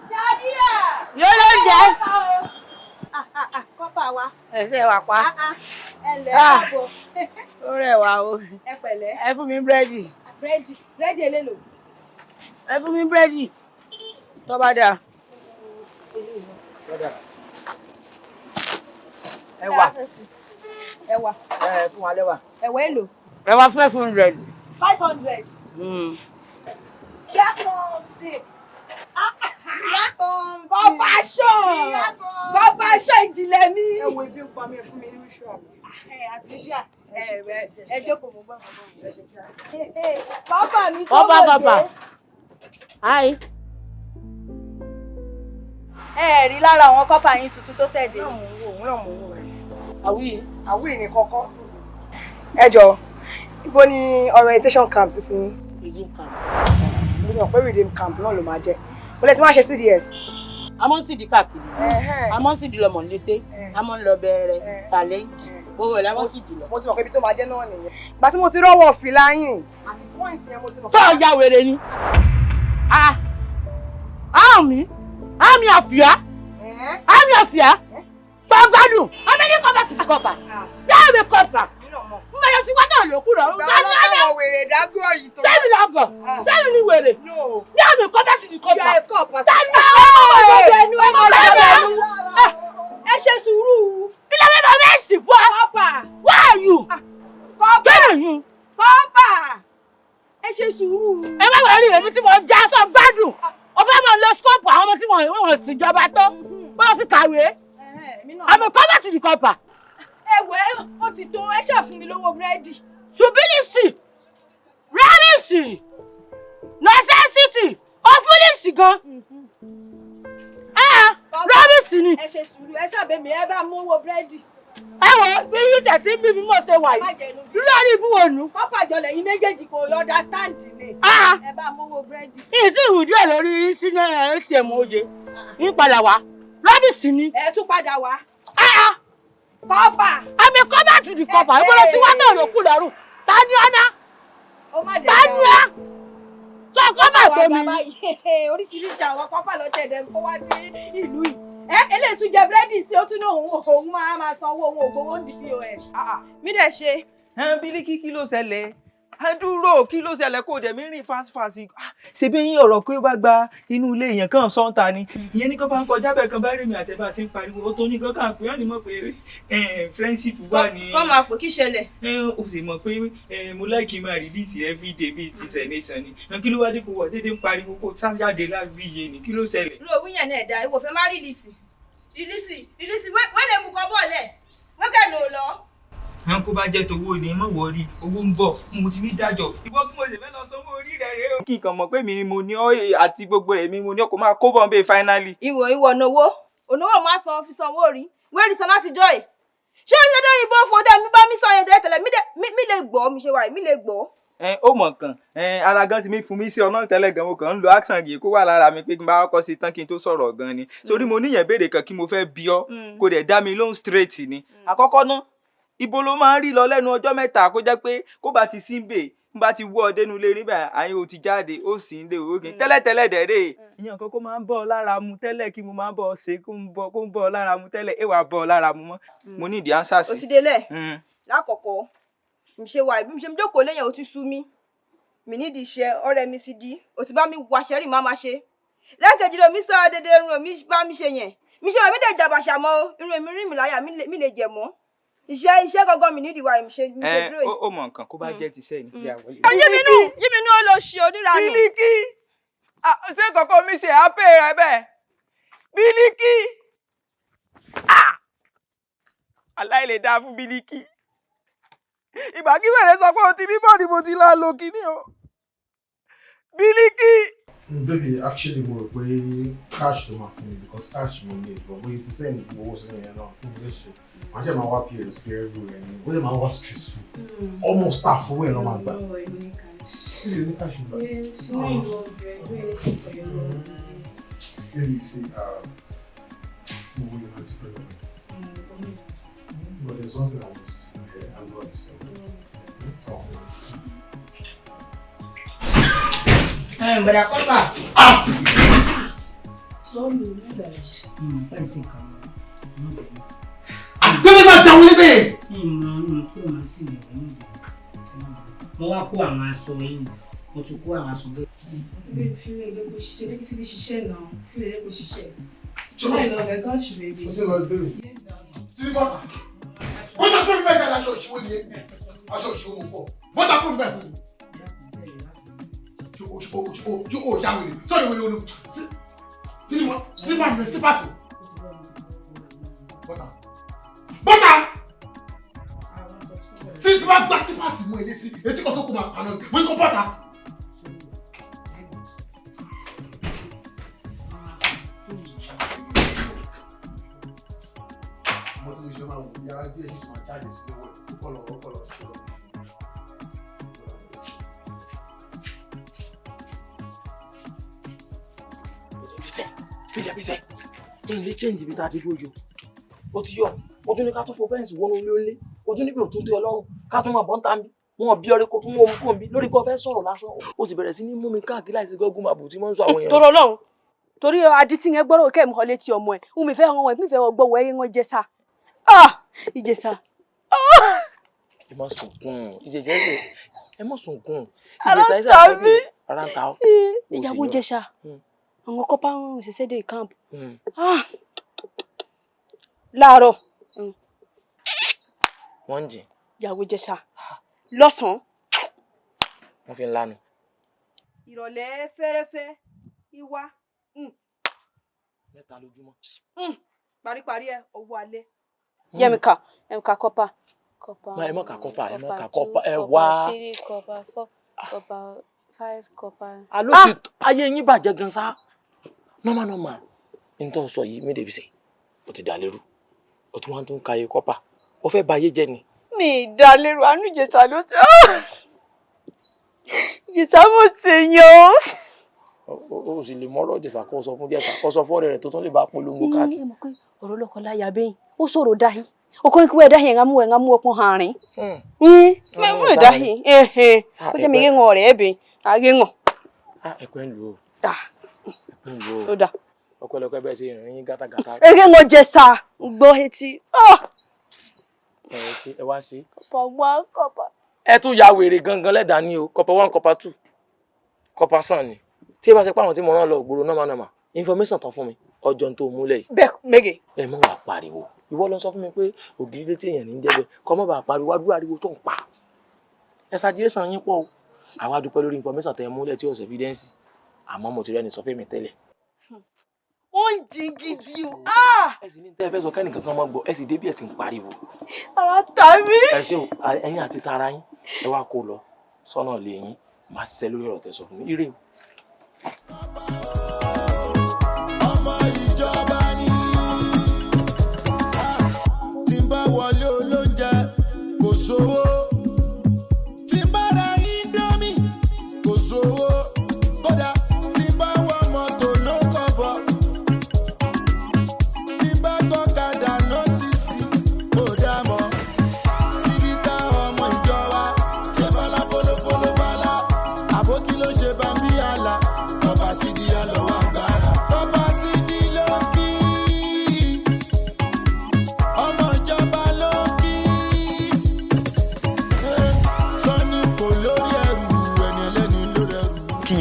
Ṣadíà! Yóò ló ń jẹ. Corper wa. Ẹ ṣe wà pa. Ẹ lẹ̀ káàbọ̀. Ó rẹwà o. Ẹ pẹ̀lẹ́. Ẹ fún mi búrẹ́dì. Búrẹ́dì, búrẹ́dì elélo. Ẹ fún mi búrẹ́dì. Tó bá dáa. Ẹ̀wà. Ẹ̀wà. Ẹ fún wa lẹ́wà. Ẹ̀wà èlò. Ẹ̀wà 500. 500. Compassion! Compassion ìjìnlẹ̀ mi. Ẹ wo ibi ń pa mí, ẹ fún mi ní ríṣọ́ mi. Àti ṣíà ẹ jókòó, mo gbọ́. Pápá mi tó Corper mọ̀ corper. dé. Hi. Ẹ rí lára àwọn corper yín tuntun tó ṣẹ̀ dé. Òun náà mò ń wò ẹ́. Àwí. Àwí ni kọ́kọ́. Ẹ jọ, ibo ni orientation camp ti sin? Redeem camp. Mo ti mọ̀ pé redeem camp náà ló máa jẹ́. Mo lè ti máa ṣe CDS. A máa ń sídìí káàkiri. A máa ń sídìí lọ Mọ̀lété. A máa ń lọ Bẹ̀rẹ̀, Challenge. Gbogbo ẹ̀ la máa ń sídìí lọ. Mo ti mọ̀ pé ibi tó máa jẹ́ náà nìyẹn. Ìgbà tí mo ti rọ́wọ́ fìlà yín. Àti point yẹn mo ti mọ̀. Tó o ya wèrè ni. Ah! Àmì! Àmì àfíà! Àmì àfíà! Sọ gbádùn! Ọmọ ní corper to the corper. Yáà mi corper. Mo yọ sí wájú òlòkù rọ̀. Ìgbà wo lọ́wọ́ wèrè dágbó yìí tó. Sẹ́mi lọ́gọ̀. Sẹ́mi ni wèrè. Yáà mi corper to the corper. Yà ẹ̀ corper. Sẹ́mi Ọmọ ẹnu, ẹ má lọ ẹnu. Ẹ ṣe sùúrù. Kí ló fẹ́ bá bẹ́ẹ̀ sì fún ọ? Corper. Why are you? Corper. Kí ni yín? Corper. Ẹ ṣe sùúrù. Ẹ má wọlé rèmi tí mo já sọ gbádùn. O fẹ́ máa lọ skóòpù àwọn ọmọ tí wọ́n sì jọba tó. Wọ́n sì kàwé. Àmì corper to the corper. Ẹ wò ẹ, ó ti tó, ẹ ṣáà fún mi lówó búrẹ́dì. Ṣùbílìsì, rẹ́rìsì, nọ́sẹ́sìtì, ọ̀fúnìsì gan. Rẹ́rìsì ni. Ẹ ṣe sùúrù, ẹ ṣàbẹ̀ mi, ẹ bá mú owó búrẹ́dì. Ẹ wò ó, iyún tẹ̀sí bí mi mọ̀ ṣe wà yìí. Lórí ibú wo nu? Corper jọ lẹ́yìn méjèèjì kò understand ni. Ẹ bá mú owó búrẹ́dì. Ìsìn ìwúdí ẹ̀ lórí sínú ATM oye. Ń padà wá. Rẹ́rìsì ni. Ẹ tún padà wá. Corper. Àmì corper to the corper. Ìbọ̀lọ̀ tí wọ́n náà ló kú lọ́rùn. Ta ni ọ́nà? Ó má dẹ̀ Ta ni ọ́? Sọ corper tó mi. Oríṣiríṣi àwọn corper ló tẹ̀lé ń kó wá sí ìlú yìí. Ẹ eléyìí tún jẹ búrẹ́dì sí, ó tún ní òun òun máa máa sanwó òun ògbówó ń di POS. Mi dẹ̀ ṣe. Bílíkì, kí ló ṣẹlẹ̀? Ẹ dúró, kí ló ṣẹlẹ̀ kó dẹ̀ mí rìn fast fast? Ṣebí yín ọ̀rọ̀ pé ó bá gba inú ilé èèyàn kan sọ́ńtà ni. Ìyẹn ní kó bá ń kọjá bẹ́ẹ̀ kan bá rí mi àtẹ̀bá sí ń pariwo. Ó tó ní kó kàn pé wọ́n ní mọ̀ pé friendship wà ní. Kọ́ máa pè kí ṣẹlẹ̀. Ó sì mọ̀ pé mo like máa release everyday bíi ti sẹ̀nation ni. Kí ló wá dé kó wọ̀ dédé ń pariwo kó sájáde lábí iye ni? Kí ló ṣẹlẹ̀? Ro òwú yẹn náà dá, ìwọ fẹ́ má release. Release, release, wẹ́lẹ̀ mú kọ́ bọ́ọ̀lẹ̀. Wẹ́kẹ̀ lò lọ. Àwọn kó bá jẹ́ towó ni mọ̀ wọ́rí, owó ń bọ̀, mo ti ní dájọ́. Ìwọ kí mo sì fẹ́ lọ sanwó orí rẹ̀ rèé o. Kí n kàn mọ̀ pé mi ni mo ní ọ́ àti gbogbo rẹ̀ mi mo ní ọ́ kó máa kó bọ̀ ń bẹ́ẹ̀ finally. Ìwọ ìwọ ònàwó ònàwó máa san fi sanwó rí wẹ́rì san láti jọ́ ẹ̀. Ṣé orí dédé òyìnbó fún ọdẹ mi bá mi sọ yẹn tẹ́lẹ̀ mi lè gbọ́ mi ṣe wà mi lè gbọ́. Ó mọ̀ kàn ara gan ti mi fún mi sí ọ̀nà tẹ́lẹ̀ gan, mo kàn ń lo accent yìí kó wà lára mi pé kí n bá kọ́kọ́ sí tán kí n tó sọ̀rọ̀ gan ni. Sórí mo níyẹn béèrè kan kí mo fẹ́ bi ọ́, kó dẹ̀ dá mi lóhùn straight ni. Àkọ́kọ́ ná, ibo ló máa ń rí lọ lẹ́nu ọjọ́ mẹ́ta kó jẹ́ pé kó bá ti sí ń bè, n bá ti wọ́ ọ dénú ilé níbẹ̀, àyìn ò ti jáde, ó sì ń lé ògìn tẹ́lẹ̀tẹ́lẹ̀ dẹ̀rẹ̀. Ìyẹn nǹkan kó máa ń bọ́ ọ lára mu tẹ́lẹ̀, kí mo máa ń bọ́ ọ ṣe, kó ń bọ́ ọ lára mu tẹ́lẹ̀, èèwà bọ́ ọ lára mu mọ́. Mo ní ìdí ánsà sí. O ti délẹ̀. Lákọ̀ọ́kọ́ mi ṣe wà, bí mi ṣe ń jókòó lẹ́yìn, o ti sú mi, mi nídìí iṣẹ́ ọ̀rẹ́ mi sì di o ti bá mi wàṣẹ́ rí máa ma ṣe. Lẹ́ẹ̀kejì ló mi sọ dédé irun mi bá mi ṣe yẹn, mi ṣe wà mí dẹ̀ jàbàṣà mọ́ o, irun mi rí mi láyà, mi lè jẹ̀ mọ́ iṣẹ́ gangan, mi nídìí wa mi ṣe dúró yìí. Ó mọ nǹkan kó bá jẹ́ ti sẹ́yìn ìyá wọlé. Yí mi nú ó lọ ṣe oníranù. Bílíkì, ṣé kọ̀ọ̀kan mi ṣe àpè rẹ bẹ́ẹ̀? Bílíkì, aláìlè dáa fún Bílíkì. Ìgbà kí wẹ̀rẹ̀ sọ pé o ti ní bọ́ọ̀dì, mo ti lá lo kíní o. Bílíkì. Baby, actually mo rò pé cash ló máa fún mi because cash mo ní, but bóyá ti send owó sí yẹn náà, kí n lè ṣe wọ́n ṣe máa wá pos kiri everywhere ni, ó lè máa wá stressful, almost staff owó ẹ̀ ló máa gbà. Kí ló ní cash gbà? Yes, you know you love her. Do anything for your love. Baby, you see, mo wo ìwé ti pẹ̀lú ọ̀rẹ́. But there's one thing I want to say. I love you so much. Oh. Bọ̀dà kọ́pà. Sorry o, my bad. Báyìí sí nǹkan mọ́. Àdúgbò máa jáwé níbẹ̀. Ìmọ̀ kí o máa sì lè rí ìlú. Mo wá kó àwọn aṣọ yìí, mo tún kó àwọn aṣọ bẹ́ẹ̀. Babe, fílẹ̀ ilé kò ṣiṣẹ́, jẹ́ kí Sídí ṣiṣẹ́ náà, fílẹ̀ ilé kò ṣiṣẹ́. I love her, God, she baby. Ó sì lọ bẹ̀rẹ̀. Sídí bọ́tà. Bọ́tà kúrò níbẹ̀ jáde, aṣọ òṣìwò nìyẹn. Aṣọ òṣìwò mo fọ̀. Bọ́tà kúrò níbẹ̀ fún mi. O ya wèrè sọ́ọ̀rì wèrè olú tí mo rìn sípàṣì. Bọ́tà bọ́tà tí tí bá gbá sípàṣì mú etí etí kan tó kó máa paná mo ní kó bọ́tà. Mo ti ní ṣe máa wò yàrá díẹ̀ yìí sì máa jáde sí lọ́wọ́ ẹ̀ kó lọ kó lọ sí lọ́wọ́. Bísẹ̀, kí n lè change ibi tá a dé lóyò. Ó ti yọ, ó tún ní ká tún fo fẹ́ǹsì wọnú ilé ńlé, ó tún níbi òtún tí Ọlọ́run ká tún máa bọ́ ń ta mi. Wọn bí ọrẹ kó tún mú omi kó mi lórí kó fẹ́ sọ̀rọ̀ lásán. Ó sì bẹ̀rẹ̀ sí ní mú mi káàkiri láìsí gọ́gùn màbù tí wọ́n ń sọ àwọn èèyàn. Tọrọ Ọlọ́run, torí adití yẹn gbọ́dọ̀ kẹ́ mi kọ́ létí ọmọ ẹ̀, ń mi fẹ́ wọn mi fẹ́ wọn gbọ́ wọ ẹyẹ wọn jẹsà. Ìjẹsà. Ẹ má sunkún, ìjẹjẹ ẹ má sunkún. Ara ń ta mí. Ara ń ta ọ́. Ìyàwó jẹsà. Àwọn kọ́pá ń ṣẹ̀ṣẹ̀ dé camp. Láàárọ̀. Wọ́n ń jìn. Ìyàwó jẹ̀ṣà. Lọ́sàn-án. Wọ́n fi ń lanu. Ìrọ̀lẹ́ fẹ́rẹ́fẹ́ ìwá. Mẹ́ta lójúmọ́. Paríparí ẹ̀ owó alẹ́. Yẹ́mi ká kọ́pá. Ẹ má kà kọ́pá, ẹ má kà kọ́pá, ẹ wá. Kọ́pá 3, kọ́pá 4, kọ́pá 5, kọ́pá. Àló ti ayé yín bàjẹ́ gan sá. Nọ́mà nọ́mà ní tó ń sọ yìí mí dèbí sẹ́, ó ti dà lérú, ó tún wá ń tún ka iye kọ́pà, ó fẹ́ ba ayé jẹ́ ni. Mi ì dá lérú, àánú Ìjẹ̀ṣà ló ti. Ìjẹ̀ṣà mo ti yan. Ó sì lè mọ́rọ̀ Ìjẹ̀ṣà kó sọ fún Ìjẹ̀ṣà, kó sọ fún ọ̀rẹ́ rẹ̀ tó tún lè bá polongo káàkiri. Ẹ mọ̀ pé ọ̀rọ̀ lọ́kọ láya bẹ́yìn, ó sọ̀rọ̀ dáhìn, ọkọ ikú ẹ̀ dáhìn ẹ̀ńgá mú ẹ̀ńgá mú ọpọ́n hàn rìn. Mú ẹ̀ dáhìn, ó jẹ́ mi rí wọn ọ̀rẹ́ ẹ̀ bẹ́yìn, àgé wọn. Ẹ̀kọ́ ń lò ó. Ẹ̀kọ́ ń lò ó. Ó dà. Ọpẹ́lọpẹ́ bẹ́ẹ̀ ṣe ìrìn yín gátagàta. Eré wọn jẹ̀ṣà gbọ́ etí. Ẹ wá sí. Kọ́pà 1, kọ́pà. Ẹ tún ya wèrè gangan lẹ́dàá ní o, kọ́pà 1, kọ́pà 2, kọ́pà sàn ni. Tí ẹ bá ṣe pé àwọn tí mo rán lọ ògbóró nọ́mà nọ́mà, information tán fún mi, ọjọ́ tó múlẹ̀ yìí. Bẹ́ẹ̀ mẹ́gẹ̀. Ẹ má wàá pariwo. Ìwọ ló sọ fún mi pé ògiri létí èèyàn ní jẹ́ bẹ́ẹ̀, kọ́ má bàa pariwo, wá dúró ariwo tó ń pa. Exaggeration yín pọ̀ o. Àwa dúpẹ́ lórí information tẹ́ múlẹ̀ tí ó ṣe evidence. Àmọ́ mo ti rẹ́ni sọ fún mi tẹ́lẹ̀. Ó ń jin gidi o. Ẹ sì ní tẹ́ ẹ fẹ́ sọ kẹ́nìkan kan máa gbọ́, ẹ sì débí ẹ sì ń pariwo. Ara ta mí. Ẹ ṣé o, ẹ̀yin àti tara yín, ẹ wá kó lọ sọ́nà lé yín, màá ṣiṣẹ́ lórí ọ̀rọ̀ tẹ́ sọ fún mi. Ire o. Ọmọ ìjọba ni tí ń bá wọlé olóúnjẹ kò sówó, tí ń bá ra indomie.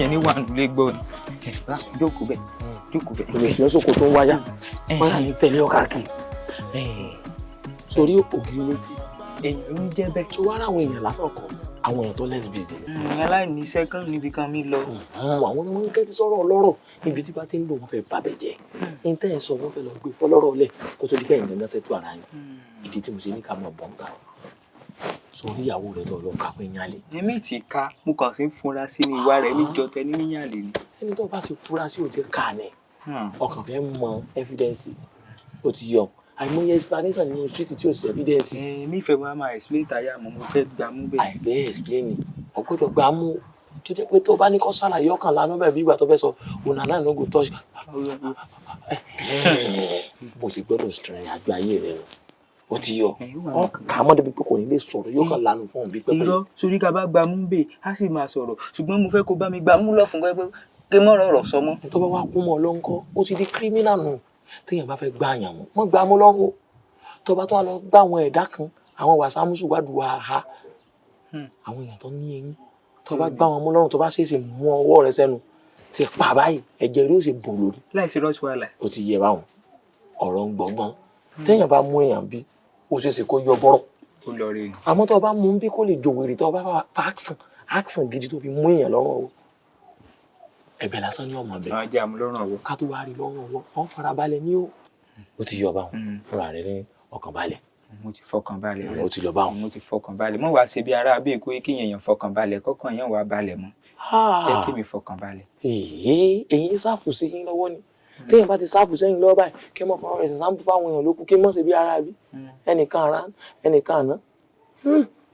yẹn ní wà nílé gbọ́ ni. Ẹ bá jókòó bẹ́ẹ̀, jókòó bẹ́ẹ̀. Olùsí ọ̀sọ̀kò tó ń wáyà wáyà ní tẹ̀lé ọ káàkiri sórí ògiri lójú. Èèyàn ń jẹ́ bẹ́ẹ̀. Tó wá ráwọn èèyàn lásán kọ, àwọn èèyàn tó less busy. Aláìní sẹ́kàn níbi kan mi lọ. Àwọn ni wọ́n ń kẹ́tí sọ̀rọ̀ ọlọ́rọ̀ níbi tí bá ti ń lò, wọ́n fẹ́ bàbẹ̀ jẹ́ ní tẹ́ ẹ̀ sọ, wọ́n fẹ́ lọ gbé fọlọ́rọ̀ lẹ̀ kó tó di pé ẹ̀yìn gangan ṣètò ara yín. Ìdí tí mo ṣe ní ká mọ̀ bọ́ǹkà sórí ìyàwó rẹ̀ tó lọ kápẹ́ yálé. Èmi ti ka, mo kàn sí ń funra sí ni, ìwà rẹ̀ níjọ tẹ ní níyàlè ni. Ẹni tó bá ti fura sí ò ti kà ní ọkàn fẹ́ mọ evidence, ó ti yọ àìmọye explanation nínú street tí ò sí evidence. Èmi fẹ́ máa máa explain táyà mọ́, mo fẹ́ gbà mú bẹ́ẹ̀. Àìfẹ́ explain, ọgbọ́dọ̀ gbà mú tó jẹ́ pé tó bá ní kó ṣàlàyé, ọkàn lánàá bẹ́ẹ̀ bí ìgbà tó fẹ́ sọ una náà no go touch. Mo sì gbọ́dọ̀ rìnrìn àjò ayé rẹ nù, ó ti yọ ọkà mọ́ débi pé kò ní lè sọ̀rọ̀, yóò kàn lanu fún òun bí pẹ́pẹ́. Irọ́, sórí ká bá gba mú bẹ́ẹ̀, á sì máa sọ̀rọ̀, ṣùgbọ́n mo fẹ́ kó bá mi gbà mú lọ fún pé kí mọ́ ọ̀rọ̀ sọ mọ́. Tó bá wá kú mọ́ ọ lọ́nkọ́, ó ti di criminal nù. Téèyàn bá fẹ́ gbá àyàn mú, wọ́n gbá mú lọ́rùn o. Tó bá tó wà lọ gbá àwọn ẹ̀dá kan, àwọn wàsámùsù wádùú àhá, àwọn èèyàn tó ní eyín, tó bá gbá wọn mú lọ́rùn, tó bá ṣèṣì mú ọwọ́ rẹ sẹ́nu ti pa báyìí, ẹ̀jẹ̀ rí ó sì bò lórí. Láìsí rush wàhálà. Ó ti yẹ báwọn ọ̀rọ̀ ń gbọ̀ngbọ̀n. Téèyàn bá mú èèyàn bí, ó ṣeéṣe kó yọ bọ́rọ̀. Ó lọ rí i. Àmọ́ tó bá mú bí, kó lè jòwèrè. Tó bá fa action, action gidi tó fi mú èèyàn lọ́rùn ọwọ́, ẹ̀bẹ̀ lásán ní ọmọ bẹ́ẹ̀. Àwọn ajá mú lọ́rùn ọwọ́. Ká tó wá rí lọ́rùn ọwọ́, wọ́n farabalẹ̀ ní o. Ó ti yọ báwọn fúnra rẹ ní ọkàn balẹ̀. Mo ti fọkàn balẹ̀. Ó ti lọ báwọn. Mo ti fọkàn balẹ̀. Mo wá ṣe bí ará bí èkó kí èèyàn fọkàn balẹ̀, kọ́kàn yẹn wà balẹ̀ mọ́. Jẹ́ kí mi fọkàn balẹ̀. Èyí èyí sáfù sí yín lọ́wọ́ ni. Téèyàn bá ti sáfù sẹ́yìn lọ́wọ́ báyìí, kí mọ̀ fọwọ́ rẹ̀ sáǹpù fáwọn èèyàn lókù, kí mọ̀ ṣe bí ara bí ẹnìkan ara ẹnìkan àná.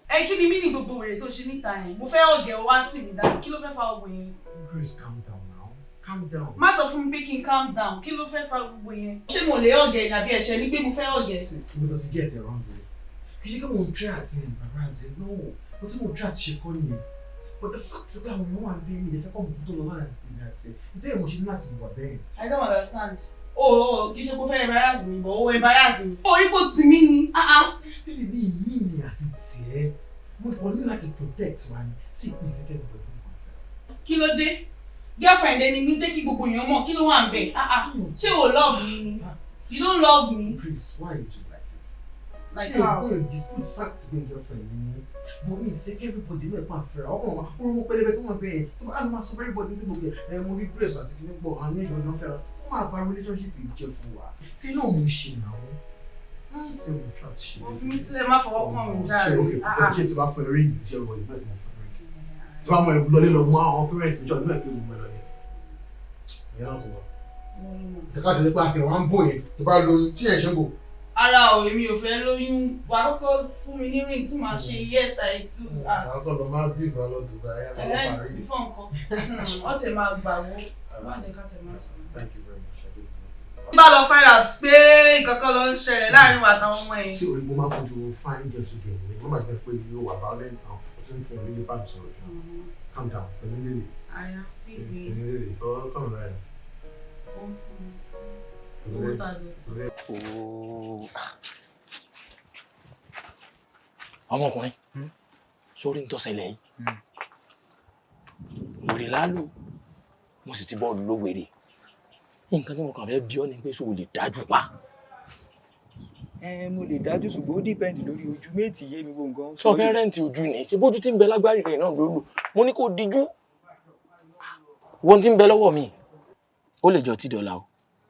Ẹ kí ni mí ní gbogbo wèrè tó ṣe níta yẹn? Mo fẹ́ ọ̀gẹ̀ wá tì mí dání, kí ló fẹ́ fa gbogbo yẹn? Grace, calm down now. Calm down. Má sọ fún mi pé kí n calm down. Kí ló fẹ́ fa gbogbo yẹn? Ṣé mo lè ọ̀gẹ̀ ni àbí ẹ̀ṣẹ̀ ni pé mo fẹ́ ọ̀gẹ̀? Ibi tó ti get the wrong way. Kì í ṣe pé mo ń try àti embarrass ẹ. No. Mo tí mo try àti ṣe kọ́ nìyẹn. But the fact is pé àwọn èèyàn wà ń bí mi lè fẹ́ kọ́ mọ̀ tó lọ láàrin èmi àti ẹ̀. Nítorí mo ṣe ní láti wà bẹ́ẹ̀. I don't understand. Oh, kì í ṣe pé ó fẹ́ embarrass mi, but ó embarrass mi. Ó rí pò tì mí ni. Ah ah. Bíbí bí mí mi àti tiẹ̀. Mo kàn ní láti protect wa ni sí ìpín ìfẹ́ kẹ́mi pẹ̀lú nǹkan ìfẹ́. Kí ló dé? Girlfriend ẹni mi, jẹ́ kí gbogbo èèyàn mọ̀, kí ló wà ń bẹ̀? Ah ah. Ṣé o love mi ni? You don't love me? Grace, why you do like this? Like Hey, how? no dispute fact pé girlfriend mi ni, but mi fẹ́ kí everybody mọ̀ pé àfẹ́rẹ́ ọkàn wa ó rún pẹlẹbẹ tó mọ̀ pé ẹ̀ tó bá máa sọ fún everybody sí gbogbo ẹ̀, mo rí Grace àti kìíní pọ̀, àwọn méjì ọjọ́ fẹ́ra, wọ́n máa bà relationship yìí jẹ́ fún wa tí inú òun ṣe náà tí mo try to ṣe. Fi mí sílẹ̀, má fọwọ́ kàn mí jáde. Ṣe ok Ah ah. ok, tí bá fún ẹ ring, ṣe wọ ìgbẹ́ ìmọ̀ fún ẹ ring, tí bá mọ ẹ lọlé lọ mú àwọn parents níjọ ìgbẹ́ ìpè mọ ẹ lọlé, ìyẹn náà tó lọ. Tẹ̀ka tẹ̀lé pé àti ẹ̀wọ̀n ń bò yẹn tó bá lóyún tí ẹ̀ ṣe ń bò. Ara ò, èmi ò fẹ́ lóyún. Wà á kọ́kọ́ fún mi ní ring tí màá ṣe yes I do. Ah. Àwọn kan lọ Maldives, lọ Dubai, lọ Ẹ̀hẹ́n, Paris. before nǹkan. Wọ́n ti máa gbà wó. Má jẹ́ ká tẹ̀ máa sọ. Thank you very much. I do. Bá lọ find out pé nǹkan kan ló ń ṣẹlẹ̀ láàrin wa àtàwọn ọmọ yẹn. Sí orí, mo máa ń fojú fine gentle girl ni mo máa jẹ́ pé yóò wà violent now, o tún fún mi ní bá mi sọ̀rọ̀ jù. Calm down pẹ̀lú lélẹ̀. Aya, baby. Pẹ̀lú lélẹ̀ kọ́ kọ́ mi báyìí. Owó tá a jẹ. Ooo. Ọmọkùnrin, sórí ń tọ́sẹ̀lẹ̀ yìí, wèrè lálù, mo sì ti bọ́ọ̀lù ló wèrè. Nǹkan tí mo kàn fẹ́ bí ọ́ ni pé ṣé o lè dájú pa? Ẹ mo lè dájú, ṣùgbọ́n ó depend lórí ojú méjì yé mi gbogbo nǹkan. Sọ fẹ́ rent ojú ni? Ṣé bójú tí ń bẹ lágbárí rẹ̀ náà ló lò? Mo ní kó díjú. Wọ́n ti ń bẹ lọ́wọ́ mi, ó lè jọ tí dọ́là o,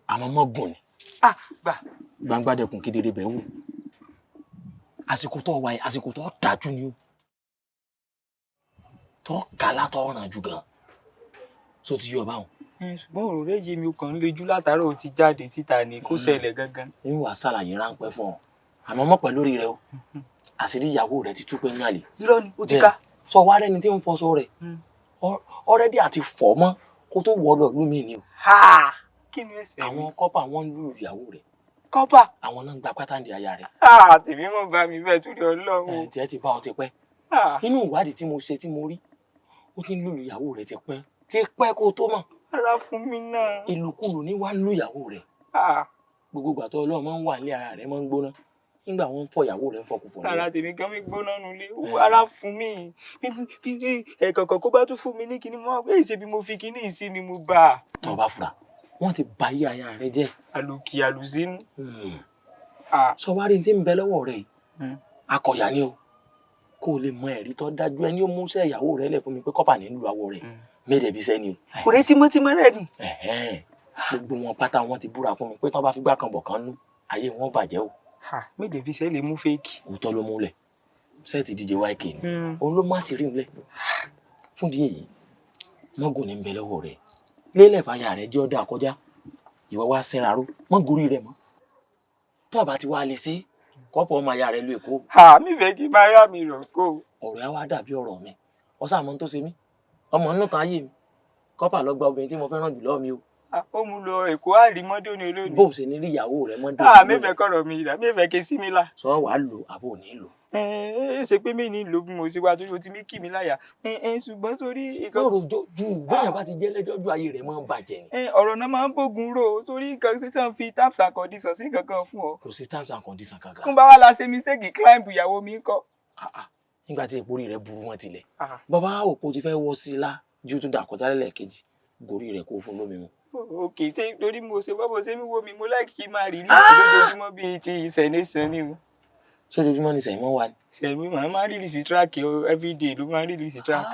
àmọ́ mọ́gùn ni. Ah, gbà. Gbangba dẹkùn kedere bẹ́ẹ̀ wò. Àsìkò tó wáyé, àsìkò tó dájú ni o, tó kálá, tó ràn jù gan, so ti yọ báwọn. Ẹ ṣùgbọ́n ọ̀rọ̀ rẹ̀ yé mi, o kàn ń lejú látàárọ̀, o ti jáde síta ni kó ṣẹlẹ̀ gangan. Ń wàá ṣàlàyé ráńpẹ́ fún ọ, àmọ́ mọ́ pẹ̀lú orí rẹ o. Àṣírí ìyàwó rẹ ti tú pé ń yàlè. Irọ́ ni, ó ti ká. Sọ wá rẹni tí ń fọṣọ rẹ already àti fọ̀ mọ́ kó tó wọ́ lọ lómi ni o. Kí ni ẹsẹ̀ mi? Àwọn kọ́pà wọn ń lùlù ìyàwó rẹ. Kọ́pà. Àwọn náà ń gba pátá ní aya rẹ. Tèmi mọ̀ bá mi bẹ́ẹ̀ torí Ọlọ́run. Ẹ tiẹ̀ ti bá ọ ti pẹ́. Nínú ìwádìí tí mo ṣe, tí mo rí, ó ti ń lùlù ìyàwó rẹ ti pẹ́ ti pẹ́ kó tó mọ̀. Ara fún mi náà. Ìlùkulù ní wàá ń lù ìyàwó rẹ. Gbogbo ìgbà tó Ọlọ́run máa ń wà ní ara rẹ máa ń gbóná. Nígbà wọn ń fọ ìyàwó rẹ̀ ń fọkùfọ̀ lọ́wọ́. Ara tèmi gan mi gbóná nulẹ̀, ara fún mi. Ẹ̀kọ̀ọ̀kan kó bá tún fún mi ní kinní mọ́, èyí ṣe bí mo fi kinní sí ni mo bá a. Tó o bá fura, wọ́n ti ba ayé aya rẹ jẹ́. Àlòkì àlùsínú. Sọ wá rí ní tí ń bẹ lọ́wọ́ rẹ yìí, akọ̀yà ni o. Kó o lè mọ ẹ̀rí tó dájú ẹni ó múṣẹ́ ìyàwó rẹ lẹ̀ fún mi pé kọ́pà ní lu àwọ̀ rẹ̀ méde bí sẹ́ni o. Ọ̀rẹ́ tímọ́tímọ́ rẹ̀ ni. Gbogbo wọn pátá wọn ti búra fún mi pé tán bá fi gbá kan bọ̀ kan nú, ayé wọn bàjẹ́ o. Méde fi sẹ́ lè mú fake. Òótọ́ ló múlẹ̀. Sẹ́ẹ̀tì DJ YK ni. Òun ló má sì rí nílẹ̀. Fún ìdí èyí, mọ́gùn ní ń bẹ lọ́wọ́ rẹ̀. Lélẹ̀ fàyà rẹ̀ jẹ́ ọ̀dà kọjá. Ìwọ wá sẹ́ra ró, mọ́ gorí rẹ̀ mọ́. Tó o bá ti wá lè ṣe, kọ́pọ̀ ọmọ aya rẹ̀ lu Èkó. Mi fẹ́ kí máa yá mi rọ̀ kó. Ọ̀rọ̀ ẹ wá dàbí ọ̀rọ̀ mi. Ọ̀sán àmọ́ tó ṣe mí. Ọmọ inú kan ayé mi. Kọ́pà lọ gba obìnrin tí mo fẹ́ràn jù lọ́wọ́ mi o. Ó mú lọ Èkó àrímọ́dé ní olóòní. Bó o ṣe ní rí ìyàwó rẹ mọ́dé. Mi fẹ́ kọ̀rọ̀ mi ìdá, mi fẹ́ ké sí mi là. Sọ wàá lò àbò ní lò. Ẹ ṣe pé mi ní lò bí mo ṣe wá torí o ti mí kì mí láyà. Ṣùgbọ́n sórí. Lọ́rọ̀ ju bóyá bá ti jẹ́ lẹ́jọ́ ju ayé rẹ̀ máa ń bàjẹ́ ni. Ọ̀rọ̀ náà máa ń bógun rò ó sórí nǹkan sísan fi terms and conditions sí nǹkan kan fún ọ. Kò sí terms and conditions kankan. Kún bá wà la ṣe mistake climb ìyàwó mi ńkọ́. Nígbà tí èpo orí rẹ̀ burú wọn tilẹ̀. Bàbá òpó ti fẹ́ wọ́ sí i lá ju tún dà kọjá lẹ́lẹ́kejì gorí rẹ̀ kó fún lómi mu. Ok, ṣé torí mo ṣe bọ́ bó ṣe mí wo mi, mo láì kí n máa release lójoojúmọ́ bíi ti ìṣẹ̀nẹ́sàn ni o. Ṣé ojoojúmọ́ ni sẹ̀mọ́ wa ni? Sẹ̀mí màá máa release track everyday ló máa release track.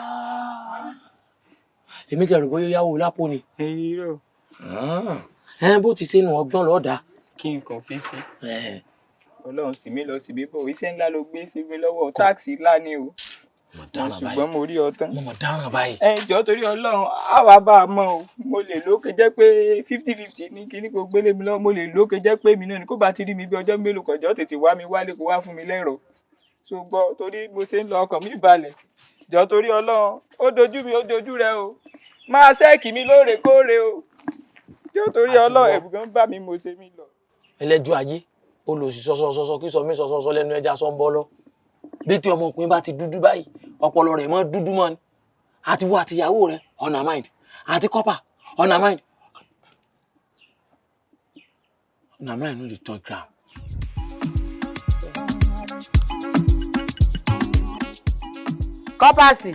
Èmi ti rò bóyá yáwó lápò ni. Irọ́. Bó ti ṣe nu ọgbọ́n lọ́ọ̀dà. Kí n kàn fi sí. Ọlọ́run sì mí lọ sí mi bọ̀, iṣẹ́ ńlá ló gbé sí mi lọ́wọ́, táàsì ńlá ni o. Ṣùgbọ́n mo rí ọ tán. Mo mọ̀ dáràn báyìí. Ẹ jọ̀ọ́ torí Ọlọ́run, á wàá bá a mọ̀ o. Mo lè lókè jẹ́ pé 50-50 ní kíní kò gbélé mi lọ́wọ́. Mo lè lókè jẹ́ pé èmi náà ni kó bá ti rí mi bí ọjọ́ mélòó kan, jọ̀ọ́ tètè wá mi wálé kó wá fún mi lẹ́rọ̀. Ṣùgbọ́n torí mo ṣe ń lọ ọkàn mi balẹ̀. Jọ̀ọ́ torí Ọlọ́run, ó dojú mi, ó dojú rẹ o. Máa ṣẹ́ẹ̀kì mi lóòrèkóòrè o. Jọ̀ọ́ torí Ọlọ́run, ẹ̀bùn kan bá mi mo ṣe mí lọ. Ẹlẹ́jọ́ ayé, olòṣì sọsọsọsọ kí sọ mí sọsọsọ lẹ́nu ẹja sọ ń bọ́ lọ. Bí tí ọmọkùnrin bá ti dúdú báyìí, ọpọlọ rẹ̀ mọ́ dúdú mọ́ ni. Àti wo àtìyàwó rẹ̀ on her mind, àti kọ́pà on her mind. On her mind no dey touch ground. Kọ́pàsì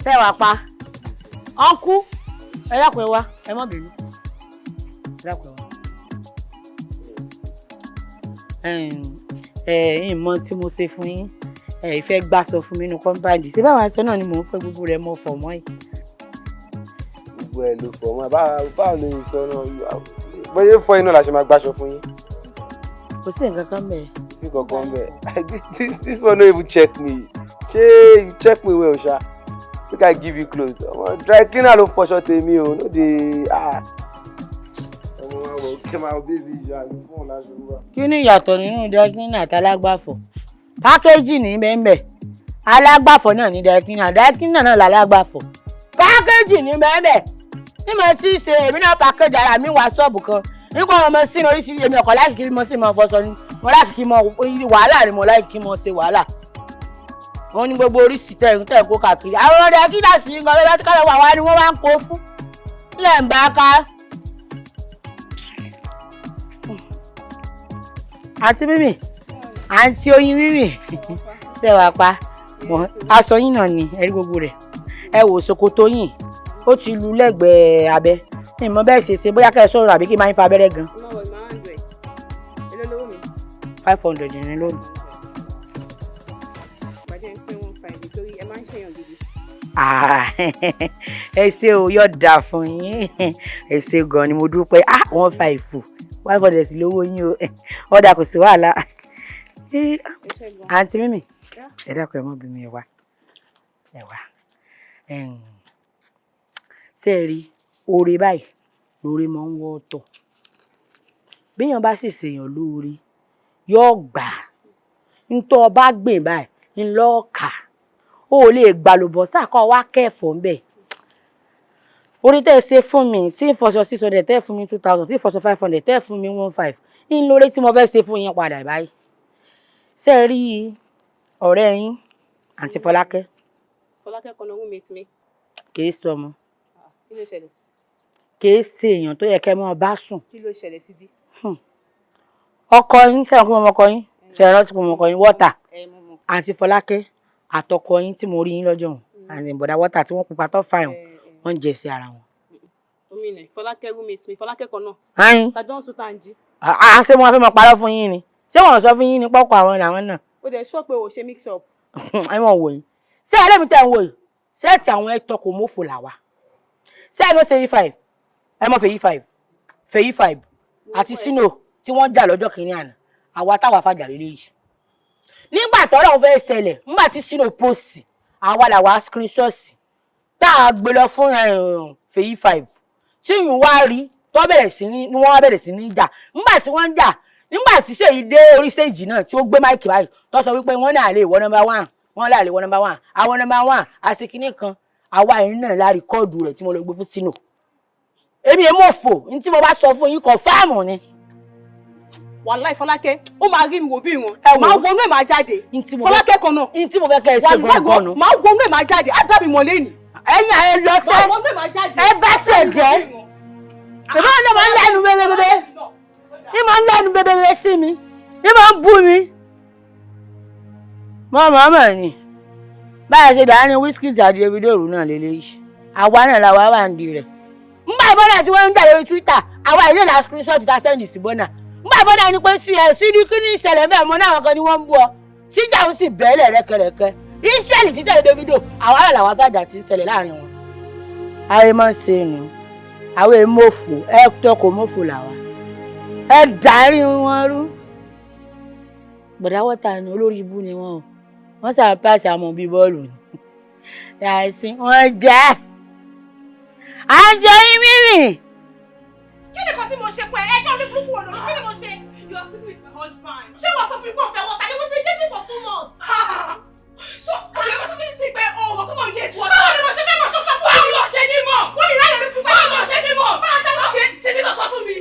sẹ́wà pa ọ̀nkú ẹ dákun ẹ wá, ẹ má bínú, ẹ dákun ẹ wá. Ẹ ìmọ̀ tí mo ṣe fún yín, ẹ ìfẹ́ gbà sọ fún mi nínú kọ́ńpáàdì, ṣé báwa aṣọ náà ni mò ń fẹ́ gbogbo rẹ̀ mọ́ fọ̀ mọ́ yìí. Gbogbo ẹ ló fọ̀ mọ́, báwo ló ń sọ náà, bóyá fọ iná la ṣe máa gbàṣọ fún yín. Kò sí nǹkan kan bẹ́ẹ̀. Kò sí nǹkan kan bẹ́ẹ̀. This one no even check me. Ṣé you check me well ṣá? Make I give you clothes. Ọmọ dry cleaner ló fọṣọ tèmi o, no dey ah. Ọmọ wa wọ kí máa bébí ìyá mi fún òun láṣọ wúwa. Kí ni ìyàtọ̀ nínú dry cleaner àti alágbàfọ̀? Pákéjì ní bẹ́ẹ̀nbẹ́ẹ̀, alágbàfọ̀ náà ní dry cleaner, dry cleaner náà lálágbàfọ̀. Pákéjì ní bẹ́ẹ̀nbẹ́ẹ̀, ní mo ti ṣe èmi náà pákéjì ara mi wá ṣọ́ọ̀bù kan. Nípa ọmọ sínú oríṣiríṣi èmi ọkọ̀ láì kí mo sì mọ fọṣọ ni, mo láì kí mo wàhálà ni mo láì kí mo ṣe wàhálà. Wọ́n ní gbogbo oríṣi tẹ̀ ń kó káàkiri. Àwọn ọ̀rẹ́ akíndàsí ń gan bẹ́ẹ̀ tí káwọn wà wá ni wọ́n wá ń kó fún. Ilẹ̀ ń bá ká. Àǹtí mímì, àǹtí oyin mímì, ṣe wàá pa aṣọ yín náà ni ẹ̀rí gbogbo rẹ̀. Ẹ wò ṣòkòtò yín, ó ti lu lẹ́gbẹ̀ẹ́ abẹ́. Mi mọ bẹ́ẹ̀ ṣe ṣe bóyá kẹ́ ẹ sọ̀rọ̀ àbí kí n máa ń fa abẹ́rẹ́ gan. 500 ní lónìí. Ẹ ṣé o, yóò dáa fún yín. Ẹ ṣé gan ni mo dúpẹ́. 1.5 500 sí lówó yín o. Ọ̀dà kò sí wàhálà. Àǹtí mímì, ẹ dákun ẹ má bínú, ẹ wá. Ẹ wá. Ṣé ẹ rí oore báyìí lóore máa ń wọ́ ọ̀tọ̀. Béèyàn bá sì ṣèyàn lóore, yóò gbà á. Ntọ́ ọ bá gbìn báyìí, ńlọ́ọ̀kà. O ò lè gbàlùbọ́sà kọ́ wá kẹ́fọ̀ọ́ ńbẹ̀. Orí tẹ́ ẹ ṣe fún mi, tí ń fọṣọ 600, tẹ́ ẹ fún mi 2000, tí ń fọṣọ 500, tẹ́ ẹ fún mi 15. Ń lóore tí mo fẹ́ ṣe fún yín padà báyìí. Ṣé ẹ rí ọ̀rẹ́ yín, Àǹtí Fọlákẹ́? Fọlákẹ́ kan náà roommate mi. Kì í sọmọ. Kí ló ṣẹlẹ̀? Kì í ṣe èèyàn tó yẹ kẹ́ mọ́ bá sùn. Kí ló ṣẹlẹ̀ sí dí? Ọkọ yín, ṣé ọkọ ọmọ ọkọ yín? Ṣe ẹ rántí pé mo kọ yín wọ́tà? Àǹtí Fọlákẹ́ àtọkọ yín tí mo rí yín lọ́jọ́ òun àti bọ̀dá wọ́tà tí wọ́n pupa tó fà yàn, wọ́n ń jẹ sí ara wọn. Omi nẹ̀, Fọlákẹ́ roommate mi, Fọlákẹ́ kan náà. Ayin. Tàjọ́ ń sùn tá à ń jí. Àá, ṣé mo wá fẹ́ máa parọ́ fún yín ni? Ṣé wọ́n sọ fún yín ní pọ́kọ àwọn làwọn náà? Ó dẹ̀ sọ pé o ṣe mix up. Ẹ mọ̀ wò yín. Ṣé ẹlẹ́mi tẹ̀ ń wò yìí? Set àwọn ẹ̀tọ́ kò mófò là wá. Ṣé ẹ ló ṣe E5? Ẹ mọ̀ Fèyí five. Fèyí five àti Sino tí wọ́n jà lọ́jọ́ kìíní àná. Àwa táwa fàjà lélẹ́yìí. Nígbà tọ́rọ̀ fẹ́ ṣẹlẹ̀, nígbà tí Sino post, àwa làwa screenshot tá a gbé lọ fún Fèyí five. Tí ìyún wá rí tó bẹ̀rẹ̀ sí ní ni wọ́n bẹ̀rẹ̀ sí ní jà. Nígbà tí wọ́n ń jà, nígbà tí Ṣèyí dé orí stage náà tí ó gbé mic báyìí tó sọ wípé wọ́n ní àlè ìwọ number one, wọ́n láàlè ìwọ number one, àwọn number one, àṣekínní kan, àwa yìí náà la record rẹ̀ tí mo lọ gbé fún Sino. Èmi èmo fò ní tí mo bá sọ fún yín, confirm ni. Wàláì, Fọlákẹ́, ó máa rí mi wò bí ìwọ̀n. Ẹ wò. Máa wọnú ẹ̀, máa jáde. Fọlákẹ́ kan náà. N tí mo fẹ́ kẹ́ ẹ ṣe gangan nù. Máa wọnú ẹ̀, máa jáde. Á dá mi mọ̀ lẹ́nu. Ẹ̀yin àyè lọ sẹ́. Máa wọnú ẹ̀, máa jáde. Ẹ bá tiẹ̀ jẹ́. Bàbá náà máa ń lẹ́nu bébébébé. Ní máa ń lẹ́nu bébébé sí mi. Ní máa ń bú mi. Mọ́ mọ́ ni. Báyìí ṣe dàárín Wizkid àti Davido òru náà lélẹ́yìí. Àwa náà la wá wà ń di rẹ̀. Ngbà bọ́nà tí wọ́n ń jà lórí Twitter, àwa ìlú ìlà screenshot ta send sí bọ́nà. Ngbà bọ́nà ni pé sí ẹ sí ní kí ní ìṣẹ̀lẹ̀ mẹ́ẹ̀ mọ́ náà, àwọn kan ni wọ́n ń bú ọ. Tíjà ń sì bẹ́ẹ̀lẹ̀ rẹ́kẹrẹ́kẹ́. Israẹli ti tẹ̀lé Davido, àwa náà làwọn fàjà ti ń ṣẹlẹ̀ láàrin wọn. Ayé máa ń ṣe nù. Àwọn èèmọ̀fò ẹ tọ́ kò mọ̀fò làwa. Ẹ dàárín wọn rú. Bọ̀dá wọ́tà ni olórí ibú ni wọ́n o. Wọ́n sábà pàṣẹ àmọ́ bíi bọ́ọ̀lù ni. Yàtí wọ́n jẹ́. À ń jẹ yín mírìn. Kí ni kan tí mo ṣe fún ẹ? Ẹjọ́ orí burúkú wo lórí? Kí ni mo ṣe? You are sleeping with my husband. Ṣé wàá sọ fún mi pé òun fẹ́ wọ́ta ni? We been dating for 2 months. So ọ̀rẹ́ wọ́n sọ fún mi sí pé o ò mọ̀ pé mo ń date wọ́ta. Báwo ni mo ṣe fẹ́ mọ̀? Ṣó sọ fún ẹ? Báwo ló ṣe ní mọ̀? Wọ́n mi ráyè ní burúkú. Báwo ló ṣe ní mọ̀? Báwo ṣe lọ? Ṣe ní lọ sọ fún mi.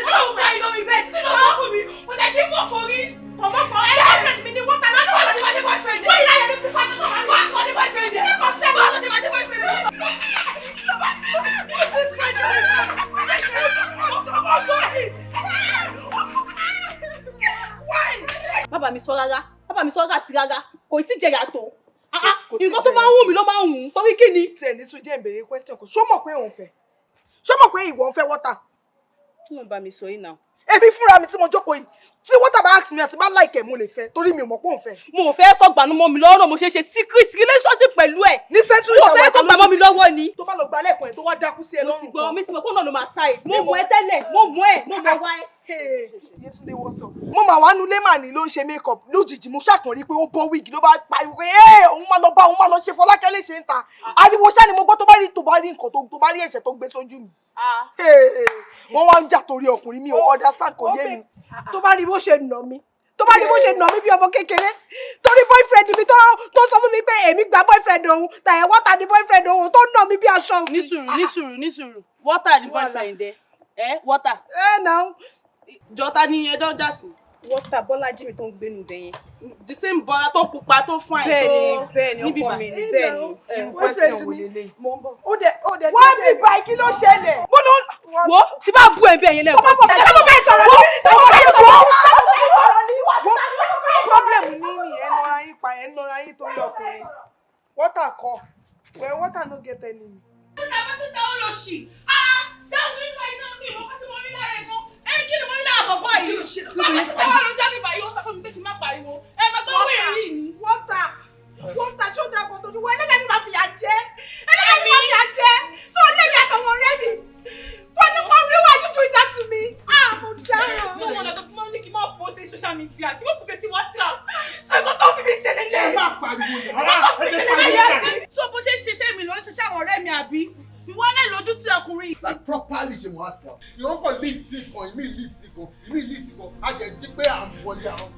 Ọlọ́run gba iná mi bẹ́ẹ̀. Ṣe ní lọ sọ fún mi. Mo jẹ́ kí n mọ̀ forí. Kò mọ̀ fọ ẹ. Boyfriend mi ni wọ́ta náà. Báwo ló ṣe máa dé boyfriend? Wọ́n mi ráyè ní burúkú. Báwo ló ṣe máa dé boyfriend? Báwo ló ṣe máa dé boyfriend? What's this friend doing? Bàbá mi sọ rárá, bàbá mi sọ rárá àti rárá, kò tí ì jẹyà tó. Nǹkan tó máa ń wù mí ló máa ń wù ú, torí kí ni? Tiẹ̀ ní sùn, jẹ́ ìbéèrè question kan. Ṣó mọ̀ pé òun fẹ́? Ṣó mọ̀ pé ìwọ ń fẹ́ wọ́tà? Kí ló ń bá mi sọ yìí náà? Èmi fúnra mi tí mo jókòó yìí, tí wọ́tà bá ask mi àti bá like ẹ̀, mo lè fẹ́, torí mi ò mọ̀ pé òun fẹ́. Mo ò fẹ́ kọ́ gbanú mọ́ mi lọ́wọ́ náà, mo ṣe ṣe secret relationship pẹ̀lú ẹ̀. Ní century Mo ò fẹ́ kọ́ gbà mọ́ mi lọ́wọ́ ni. Tó bá lọ gba lẹ́kọ̀ọ́ ẹ̀ tó wá dákú sí ẹ Mo lọ́rùn ti gbọ́, mi ti mọ̀ pé òun náà ló máa ṣáì. Mo mọ̀ ẹ́ tẹ́lẹ̀, mo mọ̀ ẹ́, mo mọ̀ wá ẹ́. Yétúndé, wọ́n sọ. Mo mà wá nulẹ̀ mà ní ló ń ṣe make up lójijì, mo ṣàkànrí pé ó bọ́ wig, ló bá pariwo pé ẹ́ òun máa lọ bá òun máa lọ ṣe Fọlákẹ́ léṣe ń ta. Ariwo ṣá ni mo gbọ́. Tó bá rí nǹkan tó bá rí ẹ̀ṣẹ̀ tó gbé sójú mi. Wọ́n wá ń jà torí ọkùnrin, mi ò understand, kò yé mi. Tó bá rí bó ṣe nà mí, tó bá rí bó ṣe nà mí bí ọmọ kékeré torí boyfriend mi tó sọ fún mi pé èmi gba boyfriend òun, tàyẹ̀ wọ́tà ni boyfriend òun, tó nà mí bí aṣọ òfì. Ní sùúrù, ní sùúrù, ní sùúrù. Water ni boyfriend ẹ? Ẹ water. Ẹ nà. Jọta ni ẹjọ́ jà sí. Wọ́tà Bọ́lájí mi tó ń gbénu ibẹ̀ yẹn. The same Bọ́lá tó pupa tó fine tó Bẹ́ẹ̀ni, bẹ́ẹ̀ni, níbí ọkọ bá. mi ni, bẹ́ẹ̀ni. Irú question wo leléyìí? Ó dẹ̀ Wọ́n bí báyìí, kí ló ṣẹlẹ̀? Mo lọ. Wo tí bá bú ẹ bẹ́ẹ̀ yẹn lẹ́ẹ̀kan. Tó bá bẹ́ẹ̀ sọ̀rọ̀ ní tó bá bẹ́ẹ̀ sọ̀rọ̀. Problem ní ni ẹ nọra yín pa, ẹ nọra yín torí ọkùnrin. Water kọ. Well, water no get enemy. Síta bá síta, ó lọ ṣì. Ah, that's the reason why iná mi ìmọ̀ tí mo rí lára ẹ̀ gan. Ẹ kí ni mo rí lára bọ̀bọ̀ yìí? Bàbá síta wà lọ sí àbíbá yìí, ó sọ fún mi pé kí n má pariwo. Ẹ máa gbọ́ wẹ̀rẹ̀ yìí ni. Wọ́tà, wọ́tà tó dà kó tó ní wọ́n, ẹlẹ́dàá mi máa fìyà jẹ, ẹlẹ́dàá mi máa fìyà jẹ. So lé mi àtọwọn ọ̀rẹ́ mi for the for real, why you doing that to me? Ah, mo dáràn. Mo mọ̀ ọ̀nà tó fi máa ń ní kí n má post sí social media, kí n má post sí WhatsApp. So nǹkan tó fi mi ṣe lélẹ̀. Ẹ má pariwo Nǹkan tó fi mi ṣe lélẹ̀. So bó ṣe ń ṣiṣẹ́ mi ló ń ṣiṣẹ́ àwọn ọ̀rẹ́ mi àbí? Ìwọ lè lójú tí ọkùnrin. Like properly, ṣe mo ask now. Ìwọ́n kàn lead sí kan, ìmí lead sí kan, ìmí lead sí kan, a jẹ jí pé à ń wọlé àwọn.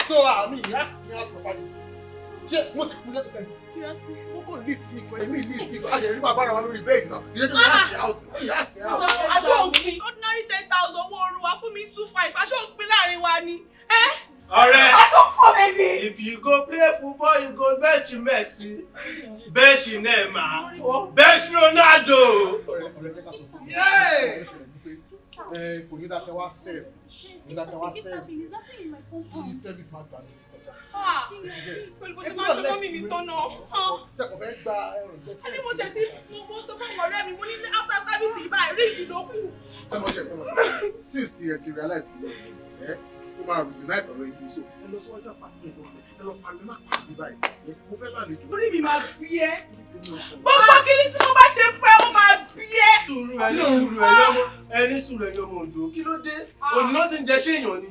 So I mean, he asked me out properly. Ṣé mo sì kúnlẹ̀ fẹ́? Seriously? Wọ́n kàn lead sí kan, ìmí lead sí kan, a jẹ rí bàbá ara wa lórí bẹ́ẹ̀dì náà. Ìyẹn tó mo ask me out, he ask me out. Aṣọ òpin ordinary 10,000 owó oorun wa fún mi 2,500, aṣọ òpin láàrin wa ni. Ọ̀rẹ́, Aṣọ fún mi ni. if you go play football, you go bench Messi, bench Neymar, bench Ronaldo. Ọ̀rẹ́, ọ̀rẹ́, jẹ́ ká sọ fún mi. Yeah. Ẹ kò ní dákẹ́ wá serve. Ní dákẹ́ wá serve. Ní service máa gbà mí kọjá. Pẹ̀lú bó ṣe máa ń lọ mí mi tọ́nà. Ṣé kò fẹ́ gba A ní mo tẹ̀ tí mo sọ fún àwọn ọ̀rẹ́ mi, mo ní after service yìí báyìí rí ìdìnnà kù. Ẹ mọ̀ ṣe ẹ mọ̀ since tí ẹ ti realize kí lọ sí ẹ ó máa reunite ọ̀rọ̀ yìí so ẹ lọ sọ́jọ́ àpàtì ẹ̀ lọ ẹ lọ pariwo má pariwo báyìí ẹ mo fẹ́ lálejò. Orí mi máa bí ẹ́. Gbogbo kiri tí mo bá ṣe fún ẹ, ó máa bí ẹ́. Sùúrù ẹ ní sùúrù ẹ yọmọ ẹ ní sùúrù ẹ yọmọ Oǹdó kí ló dé? Òní náà ti ń jẹ ṣé èèyàn ni.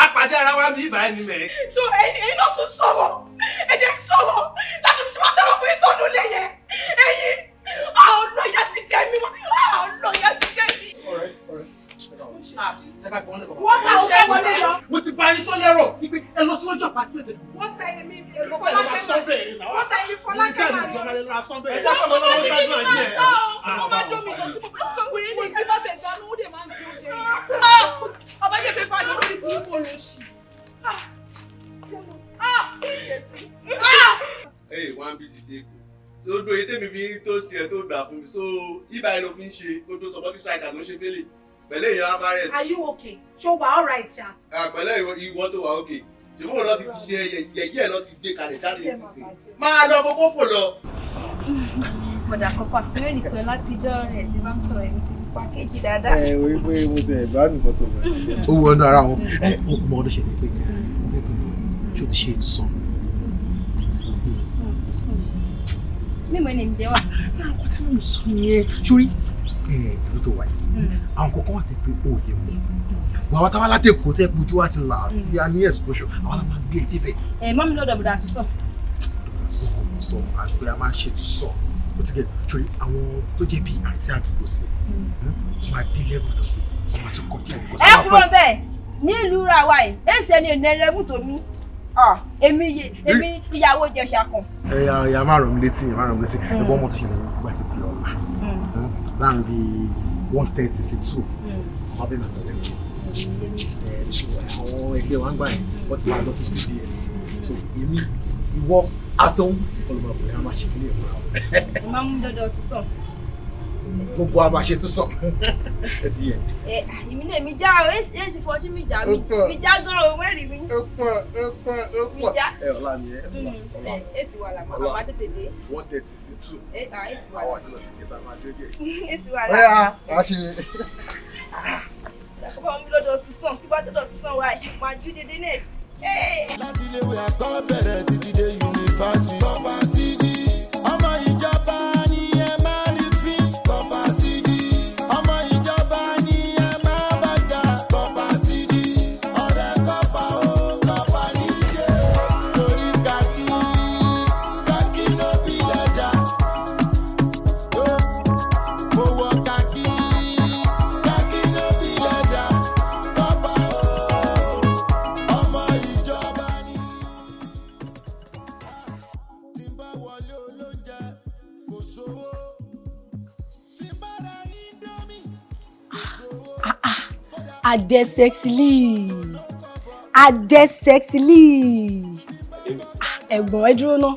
Apàdé ara wa bí ibà ẹni mẹ́. So ẹ̀yin náà tún sọ̀rọ̀, ẹ jẹ́ n sọ̀rọ̀ láti fi ṣe máa tọrọ fún ìtọ́nu lé yẹn. Ẹ̀yin, àwọn ọlọ́yà ti jẹ mí, mo ní àwọn ọlọ́yà ti jẹ mí. Ọ̀rẹ́ ọ̀rẹ́ Wọ́n ta òfẹ́ wọlé lọ. Mo ti bá yín sọ lẹ́rọ̀ wípé ẹ lọ sí lọ́jọ́ pàtí ẹ̀sẹ̀. Wọ́n ta èmi Ẹ lọ sọ bẹ́ẹ̀ ni náà. Wọ́n ta èmi Fọlákẹ́ máa lọ. Ẹ jẹ́ kọ́ ọmọ ọmọ gbádùn ayé ẹ̀. Ó máa dùn mí lọ sí gbogbo wèrè ní tí bá tẹ̀ dánú, ó dẹ̀ máa ń jẹ oúnjẹ yẹn. Ọba yẹ fẹ́ bàjẹ́ lórí burúkú olóṣì. Hey, one bí ṣiṣẹ́ kù. So do èyí tèmi fi ń tó sí ẹ tó gbà fún mi. So ibà ẹ ló fi ń ṣe kó tó sọ bọ́tí striker ló ń ṣe fẹ́lẹ̀. Pẹ̀lẹ́ èèyàn Alvarez. Are you okay? Ṣé o wà alright ṣá? Pẹ̀lẹ́ ìwọ tó wà okay. Ṣèbó lọ ti fi ṣe yẹ̀yẹ́ lọ ti gbé kalẹ̀ jáde nísinsìnyí. Máa lọ kókó fò lọ. Bọ̀dà kọ́pà lónìí sọ láti ijọ́ rẹ̀ tí máa ń sọ̀rọ̀ ẹni sí pákéjì dáadáa. Ẹ wí pé mo tẹ ẹ̀ bá nìkan tó bẹ̀rẹ̀. Ó wọ inú ara wọn. Ẹ mo mọ ọdún ṣe ni pé ṣé o ti ṣe ètùsàn. Mímọ ẹni mi jẹ́ wà. Nǹkan tí mò ń sọ nìyẹn sórí ìlú tó wà yìí àwọn kọ̀ọ̀kan wà tẹ́ pé ó lè mọ̀ wà wá táwa láti Èkó tẹ́ ojú wa ti là tí a ní exposure àwọn la máa gbé ẹ débẹ̀. Ẹ mọ́ mi lọ́dọ̀ bọ̀dà àtúnṣọ. Sọ àti pé a máa ṣe sọ ó ti gẹ sórí àwọn tó jẹ́ bíi àti àdúgbò sí máa dé level tó pé ọmọ ti kọjá ìkọsí. Ẹ kúrò bẹ́ẹ̀ nílùú ra wa yìí èmi sẹ́ni ò ní ẹlẹ́gùn tó mi èmi ìyàwó Ìjẹ̀ṣà kan. Ẹ ya má ràn mí létí ẹ má ràn mí létí ẹ̀gbọ́n ọmọ tó ṣẹlẹ̀ nígbà tí ti ọ̀la láàrin bíi 1:30 sí 2 ọmọ bíi màtọ́ lẹ́nu àwọn ẹgbẹ́ wa ń gbà yẹn wọ́n ti máa lọ sí CDS so èmi ìwọ atọ́hún olùmọ̀ọ́kùnrin a máa ṣe kíní ìfúnra wọn. Mo máa ń mú dọ́dọ̀ tún sàn. Gbogbo a máa ṣe tún sàn ẹ ti yẹ. Ẹ èmi náà mi já o ẹ ṣe fọṣí mi já mi mi já gan o wẹ́rì mi. Ó pọ̀ ó pọ̀ ó Mi pọ̀. já. Ẹ ọ̀la ni ẹ ọ̀la Ẹ sì wà lámà àmà tètè dé. 1:30 sí 2 Ẹ ẹ sì wà àwọn lámà. àjọ sí kẹsàn án máa dé díẹ̀. Ẹ sì wà lámà. Ọ̀ya a ṣe. Àkọ́kọ́ mi lọ́dọ̀ tún sàn kí bá dọ́dọ̀ tún sàn wáyé máa jú dédé náà sí. Láti iléèwé àkọ́bẹ̀rẹ̀ títí dé yunifásitì. Kọ́pà sídì ọmọ ìjọba ni ẹ máa rí fín. Kọ́pà sídì ọmọ ìjọba ni ẹ máa bàjá. Kọ́pà sídì ọ̀rẹ́ kọ́pà ó kọ́pà ní í ṣe. Torí kàkí kàkí ló bí lẹ́dà. Mo wọ kàkí kàkí ló bí lẹ́dà. Kọ́pà ó ọmọ ìjọba ni. Tí n bá wọlé olóúnjẹ kò sówó. Tí n bá ra índómì kò sówó. Adé sexily. Adé sexily. Ẹ̀gbọ́n ẹ dúró ná.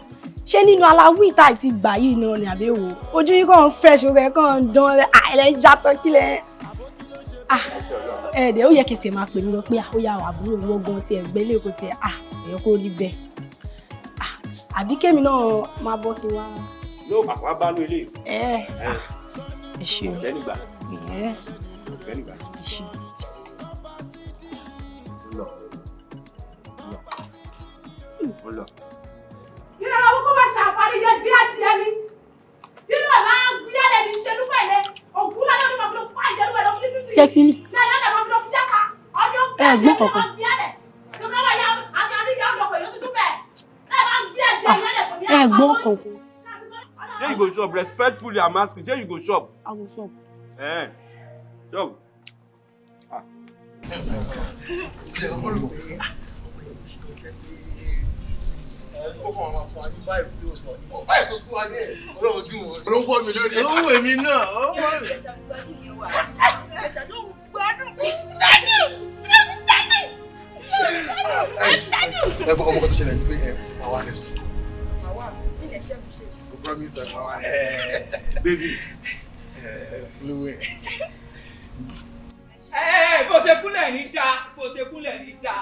Ṣé nínú aláwí ìta àti ìgbà yìí náà ni àbí èwo? Ojú yìí kàn ń fresh orí ẹ̀ kàn ń dán ẹ̀ ń jatọ́ kílẹ̀. Ẹ̀ẹ́dẹ̀ ó yẹ kí n tiẹ̀ máa pè mí lọ pé ó yà wà àbúrò mi wọ́n gan tiẹ̀ gbẹ́ lé kò tiẹ̀ ẹ̀yọ́ kó rí bẹ́ẹ̀. Àbí kémi náà máa bọ́ kí n wá. Ló àpá bá ló ilé. Ẹ ẹ ṣeun. Ọ̀fẹ́ nígbà. Ẹ Ọ̀fẹ́ nígbà. ẹ ṣeun. Ó lọ. Ó lọ. Kí ló máa kó máa ṣàǹfààní yẹn gbé adìyẹ mi? Kí ló máa gbé ẹlẹ́ mi ṣe lúfẹ̀ lẹ? Ògùn lálẹ́ òní máa fi lọ fún àjẹlú ẹ̀ lọ́mú títí. Sexily. Lẹ́yìn lálẹ́ máa fi lọ fún jáka. Ọdún Ẹ gbọ́ kankan. máa gbé ẹlẹ̀. Tó bá wà yá àmì àríyá ọ̀dọ̀kọ̀ yóò tuntun bẹ́ẹ̀. Lẹ́yìn máa gbé adìyẹ ìyálẹ̀ kò ní Ẹ gbọ́ kankan. Shey you go chop respectfully I'm asking shey you go chop. I go chop. Eh, chop. Ah. Ó wù èmi náà, ó wù mí. Ẹ bọ ọmọ kan tó ṣẹlẹ̀ ní pé ẹ máa wá next week. I promise ẹ máa wá. Baby. Lówó ẹ. ṣe kúnlẹ̀ ní dáa, bó ṣe kúnlẹ̀ ní dáa.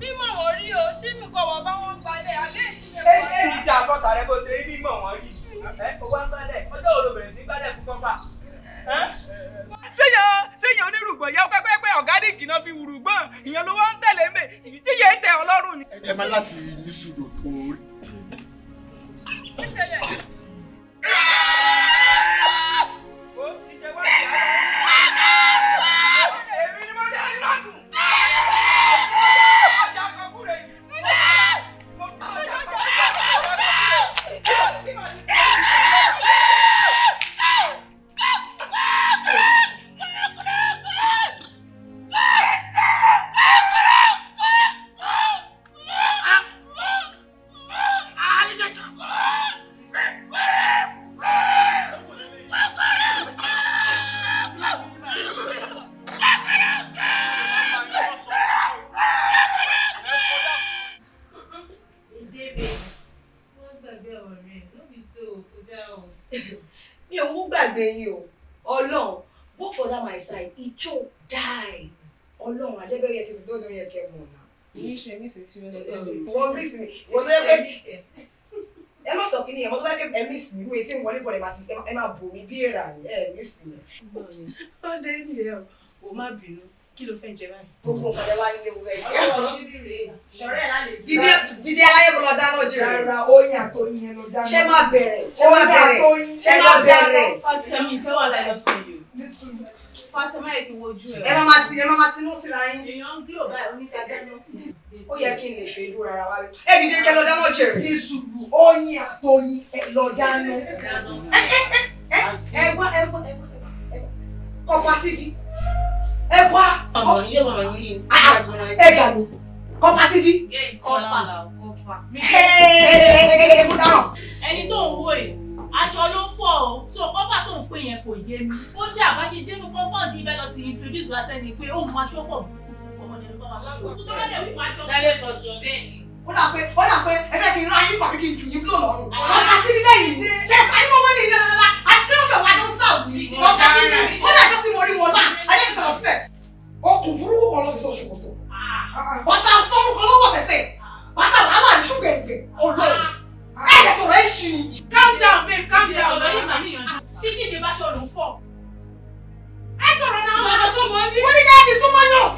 Mímọ̀ wọ́n rí o, ṣé mi kọ̀ wọ́n bá wọn gbalẹ̀ àbẹ́ ìṣẹ̀lẹ̀ Ẹ ní dáa fọ́ta rẹ bó ṣe rí mímọ̀ wọ́n rí. Ẹ o wá ń gbálẹ̀, ọjọ́ wo lo bẹ̀rẹ̀ sí gbálẹ̀ fún kọ́pà? Séèyàn onírùgbọ̀n yẹ pẹ́pẹ́pẹ́ ọ̀gádìkì náà fi wùrùgbọ̀n, ìyẹn ló wá ń tẹ̀lé ń bẹ̀, ìbí tí yẹn ń tẹ Ọlọ́run ni. Ẹ máa láti ní sùúrù kò rí. Mi ò ń gbàgbé yín o, Ọlọ́run, work for that my side, e choke die. Ọlọ́run àjẹbẹ́rẹ́ yẹ kí n ti dọ́dọ̀ yẹ kẹ́ mọ̀ náà. Miss me, miss me, seriously. Wọ́n miss mi, wọ́n tó yẹ pé ẹ má sọ kínní ẹ̀ mọ́ tó bá yẹ pé ẹ miss mi, mo etí ń wọlé bọ̀lẹ̀ bá ti ẹ má bò mí bí èrà ni ẹ miss mi. Ó dé nìyẹn o, má bínú, kí ló fẹ́ jẹ báyìí? Gbogbo nǹkan ẹ wá nílé wúrẹ́ yìí. Ọlọ́wọ́ ṣíbí rèé, ṣọ̀rẹ́ ẹ̀ lálẹ́ bí. Dídé aláyé kò lọ dáná jù. Rárá, oyin àtọyin yẹn lọ dáná. Ṣé máa bẹ̀rẹ̀? Ṣé máa bẹ̀rẹ̀? Ṣé máa bẹ̀rẹ̀? Fatima ìfẹ́ wà láì lọ́sàn yìí o. Fatima yẹ kí n wojú ẹ. Ẹ má máa ti ẹ má máa tinú síra yín. Èèyàn ń gílò báyìí oníkadá náà. Ó yẹ kí n lè ṣe ìlú rárá wá. Ẹ dìde kẹ́ lọ dáná jèrè. Ní sùúrù, oyin àtọyin ẹ lọ dáná. Ẹ wá ẹ wá ẹ wá ẹ wá. Kọ̀pá sídi. Ẹ wá. Ọmọ yìí ọmọ yìí. Ẹ gbà mí. Kọ̀pá sídi. Kọ́pà. Ẹni tó ń wò yìí, aṣọ ló ń fọ̀ o, so kọ́pà tó ń pè yẹn kò yé mi. Ó ṣe àbáṣe dénú kọ́mpọ̀ndì ibẹ̀ lọ ti introduce wa sẹ́ni pé ó mú aṣọ fọ̀ ọmọdé ló bá wà lọ́wọ́. Tó bá dẹ̀ fún aṣọ. Lálẹ́ kan sọ bẹ́ẹ̀ ni. Ó dà pé ó dà pé ẹ fẹ́ kí n ra yín pàbí kí n jù yín búlò lọ́rùn. Ọ̀gá sí nílé yìí. Ṣé àyíwọ́ wọ́n ní ilé dáadáa? Àti lọ́dọ̀ wa ló ń sà wí. Ọ̀gá sí ní kódà tó ti mọ orí wọn lá. Ayé mi sọ̀rọ̀ síbẹ̀. Okùn burúkú kan ló fi sọ ṣòkòtò. Bàtà sọ́mù kan ló wọ̀ sẹ̀sẹ̀. Bàtà wàhálà ní ṣùgbẹ̀ǹgbẹ̀. Ọlọ́run. Ẹ lè sọ̀rọ̀ ẹ̀ ṣì ni. Calm down babe, calm down. Ọ̀rọ̀ yìí mà níyànjú. Sí ní ṣe bá ṣọ ló ń fọ̀. Ẹ sọ̀rọ̀ náà. Sọ̀rọ̀ sọ́mọ ní. Mo ní kí ẹ ti súnmọ́ yàn.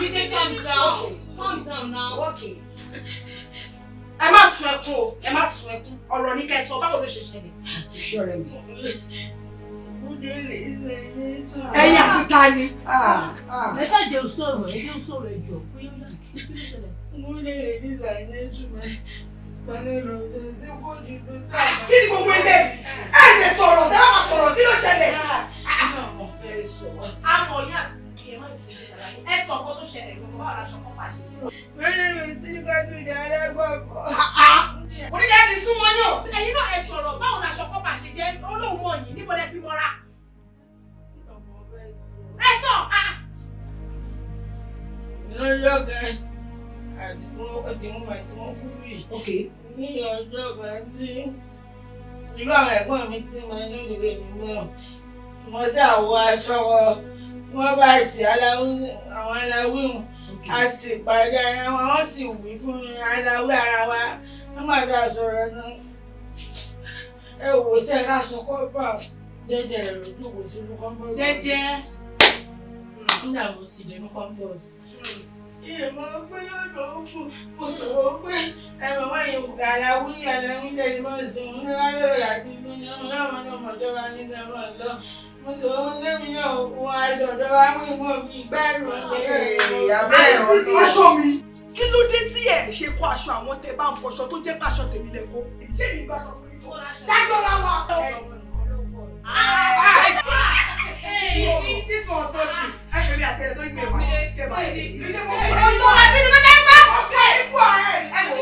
Mide calm down. Calm down now. Okay. Ẹ má sun ẹkún o, ẹ má sun ẹkún. Ọ̀rọ̀ ní kẹ́ ẹ sọ, báwo ló ṣe ṣẹlẹ̀? Iṣẹ́ rẹ̀ mi. Ẹyin àti ta ni? Ẹ ṣáà jẹ́ òṣòro, ẹ jẹ́ òṣòro ẹ jọ̀ọ́. Bóyá ó yá, kí ló ṣẹlẹ̀? Kí ni gbogbo ilé? Ẹ lè sọ̀rọ̀, tẹ́ bá máa sọ̀rọ̀, kí ló ṣẹlẹ̀? Àmọ̀ yín àti Síkì ẹ má ṣe é. Ẹ sọ nǹkan tó ṣẹlẹ̀ gbogbo báwo la ṣọkọ́ pàṣẹ. Oníkẹ́ ti súnmọ́ yàn. Ẹ̀yin náà ẹ sọ̀rọ̀ báwo la ṣọkọ́ pàṣẹ jẹ́ Olóhùn mọ̀ yín níbo lẹ ti mọ́ra. Ẹ sọ Lọ́jọ́ kan àti wọ́n àti wọ́n kú yìí. Ní ọjọ́ kan tí irú àwọn ẹ̀gbọ́n mi tí mo ní ìdílé mi mìíràn, mo sì àwọ̀ aṣọ wọ́n bá sì àwọn aláwí wọn, a sì pàdé ara wa, wọ́n sì wí fún aláwí ara wa nígbà tá a sọ̀rọ̀ náà. Ẹ wò ó sẹ́ra aṣọ kọ́pà jẹ́jẹ́ rẹ̀ lójú kò sínú kọ́ńpọ̀tì. Jẹ́jẹ́. Nígbà mo sì dénú kọ́ńpọ̀tì. Ìmọ̀ pé yóò lọ fún mo sọ̀rọ̀ pé ẹ̀rọ wọ́n yìí aláwí aláwí lẹ́yìn mọ́ sí i ní wàá lọ́rọ̀ àti inú ní ọmọ náà mọ́ ní ọmọ ìjọba ní ọmọ lọ. Mo sọ̀rọ̀ lẹ́mi náà wọ aṣọ ìjọba mú ìmọ̀ bí ìgbàlù ọ̀gbẹ́. Aṣọ mi. Kí ló dé tí ẹ ṣe kó aṣọ àwọn tẹ bá ń fọṣọ tó jẹ́ pé aṣọ tèmi lẹ kó? Ṣé mi gbà sọ fún yín fún? Ṣáájọ́ ra wa. This one touch me. Ẹ fẹ́ mi àti ẹ̀ torí mi ẹ̀ wá. Ọ̀sán àti mi lọ́jọ́ ẹgbẹ́. Ọ̀sán ìkú ààrẹ. Ẹ wò.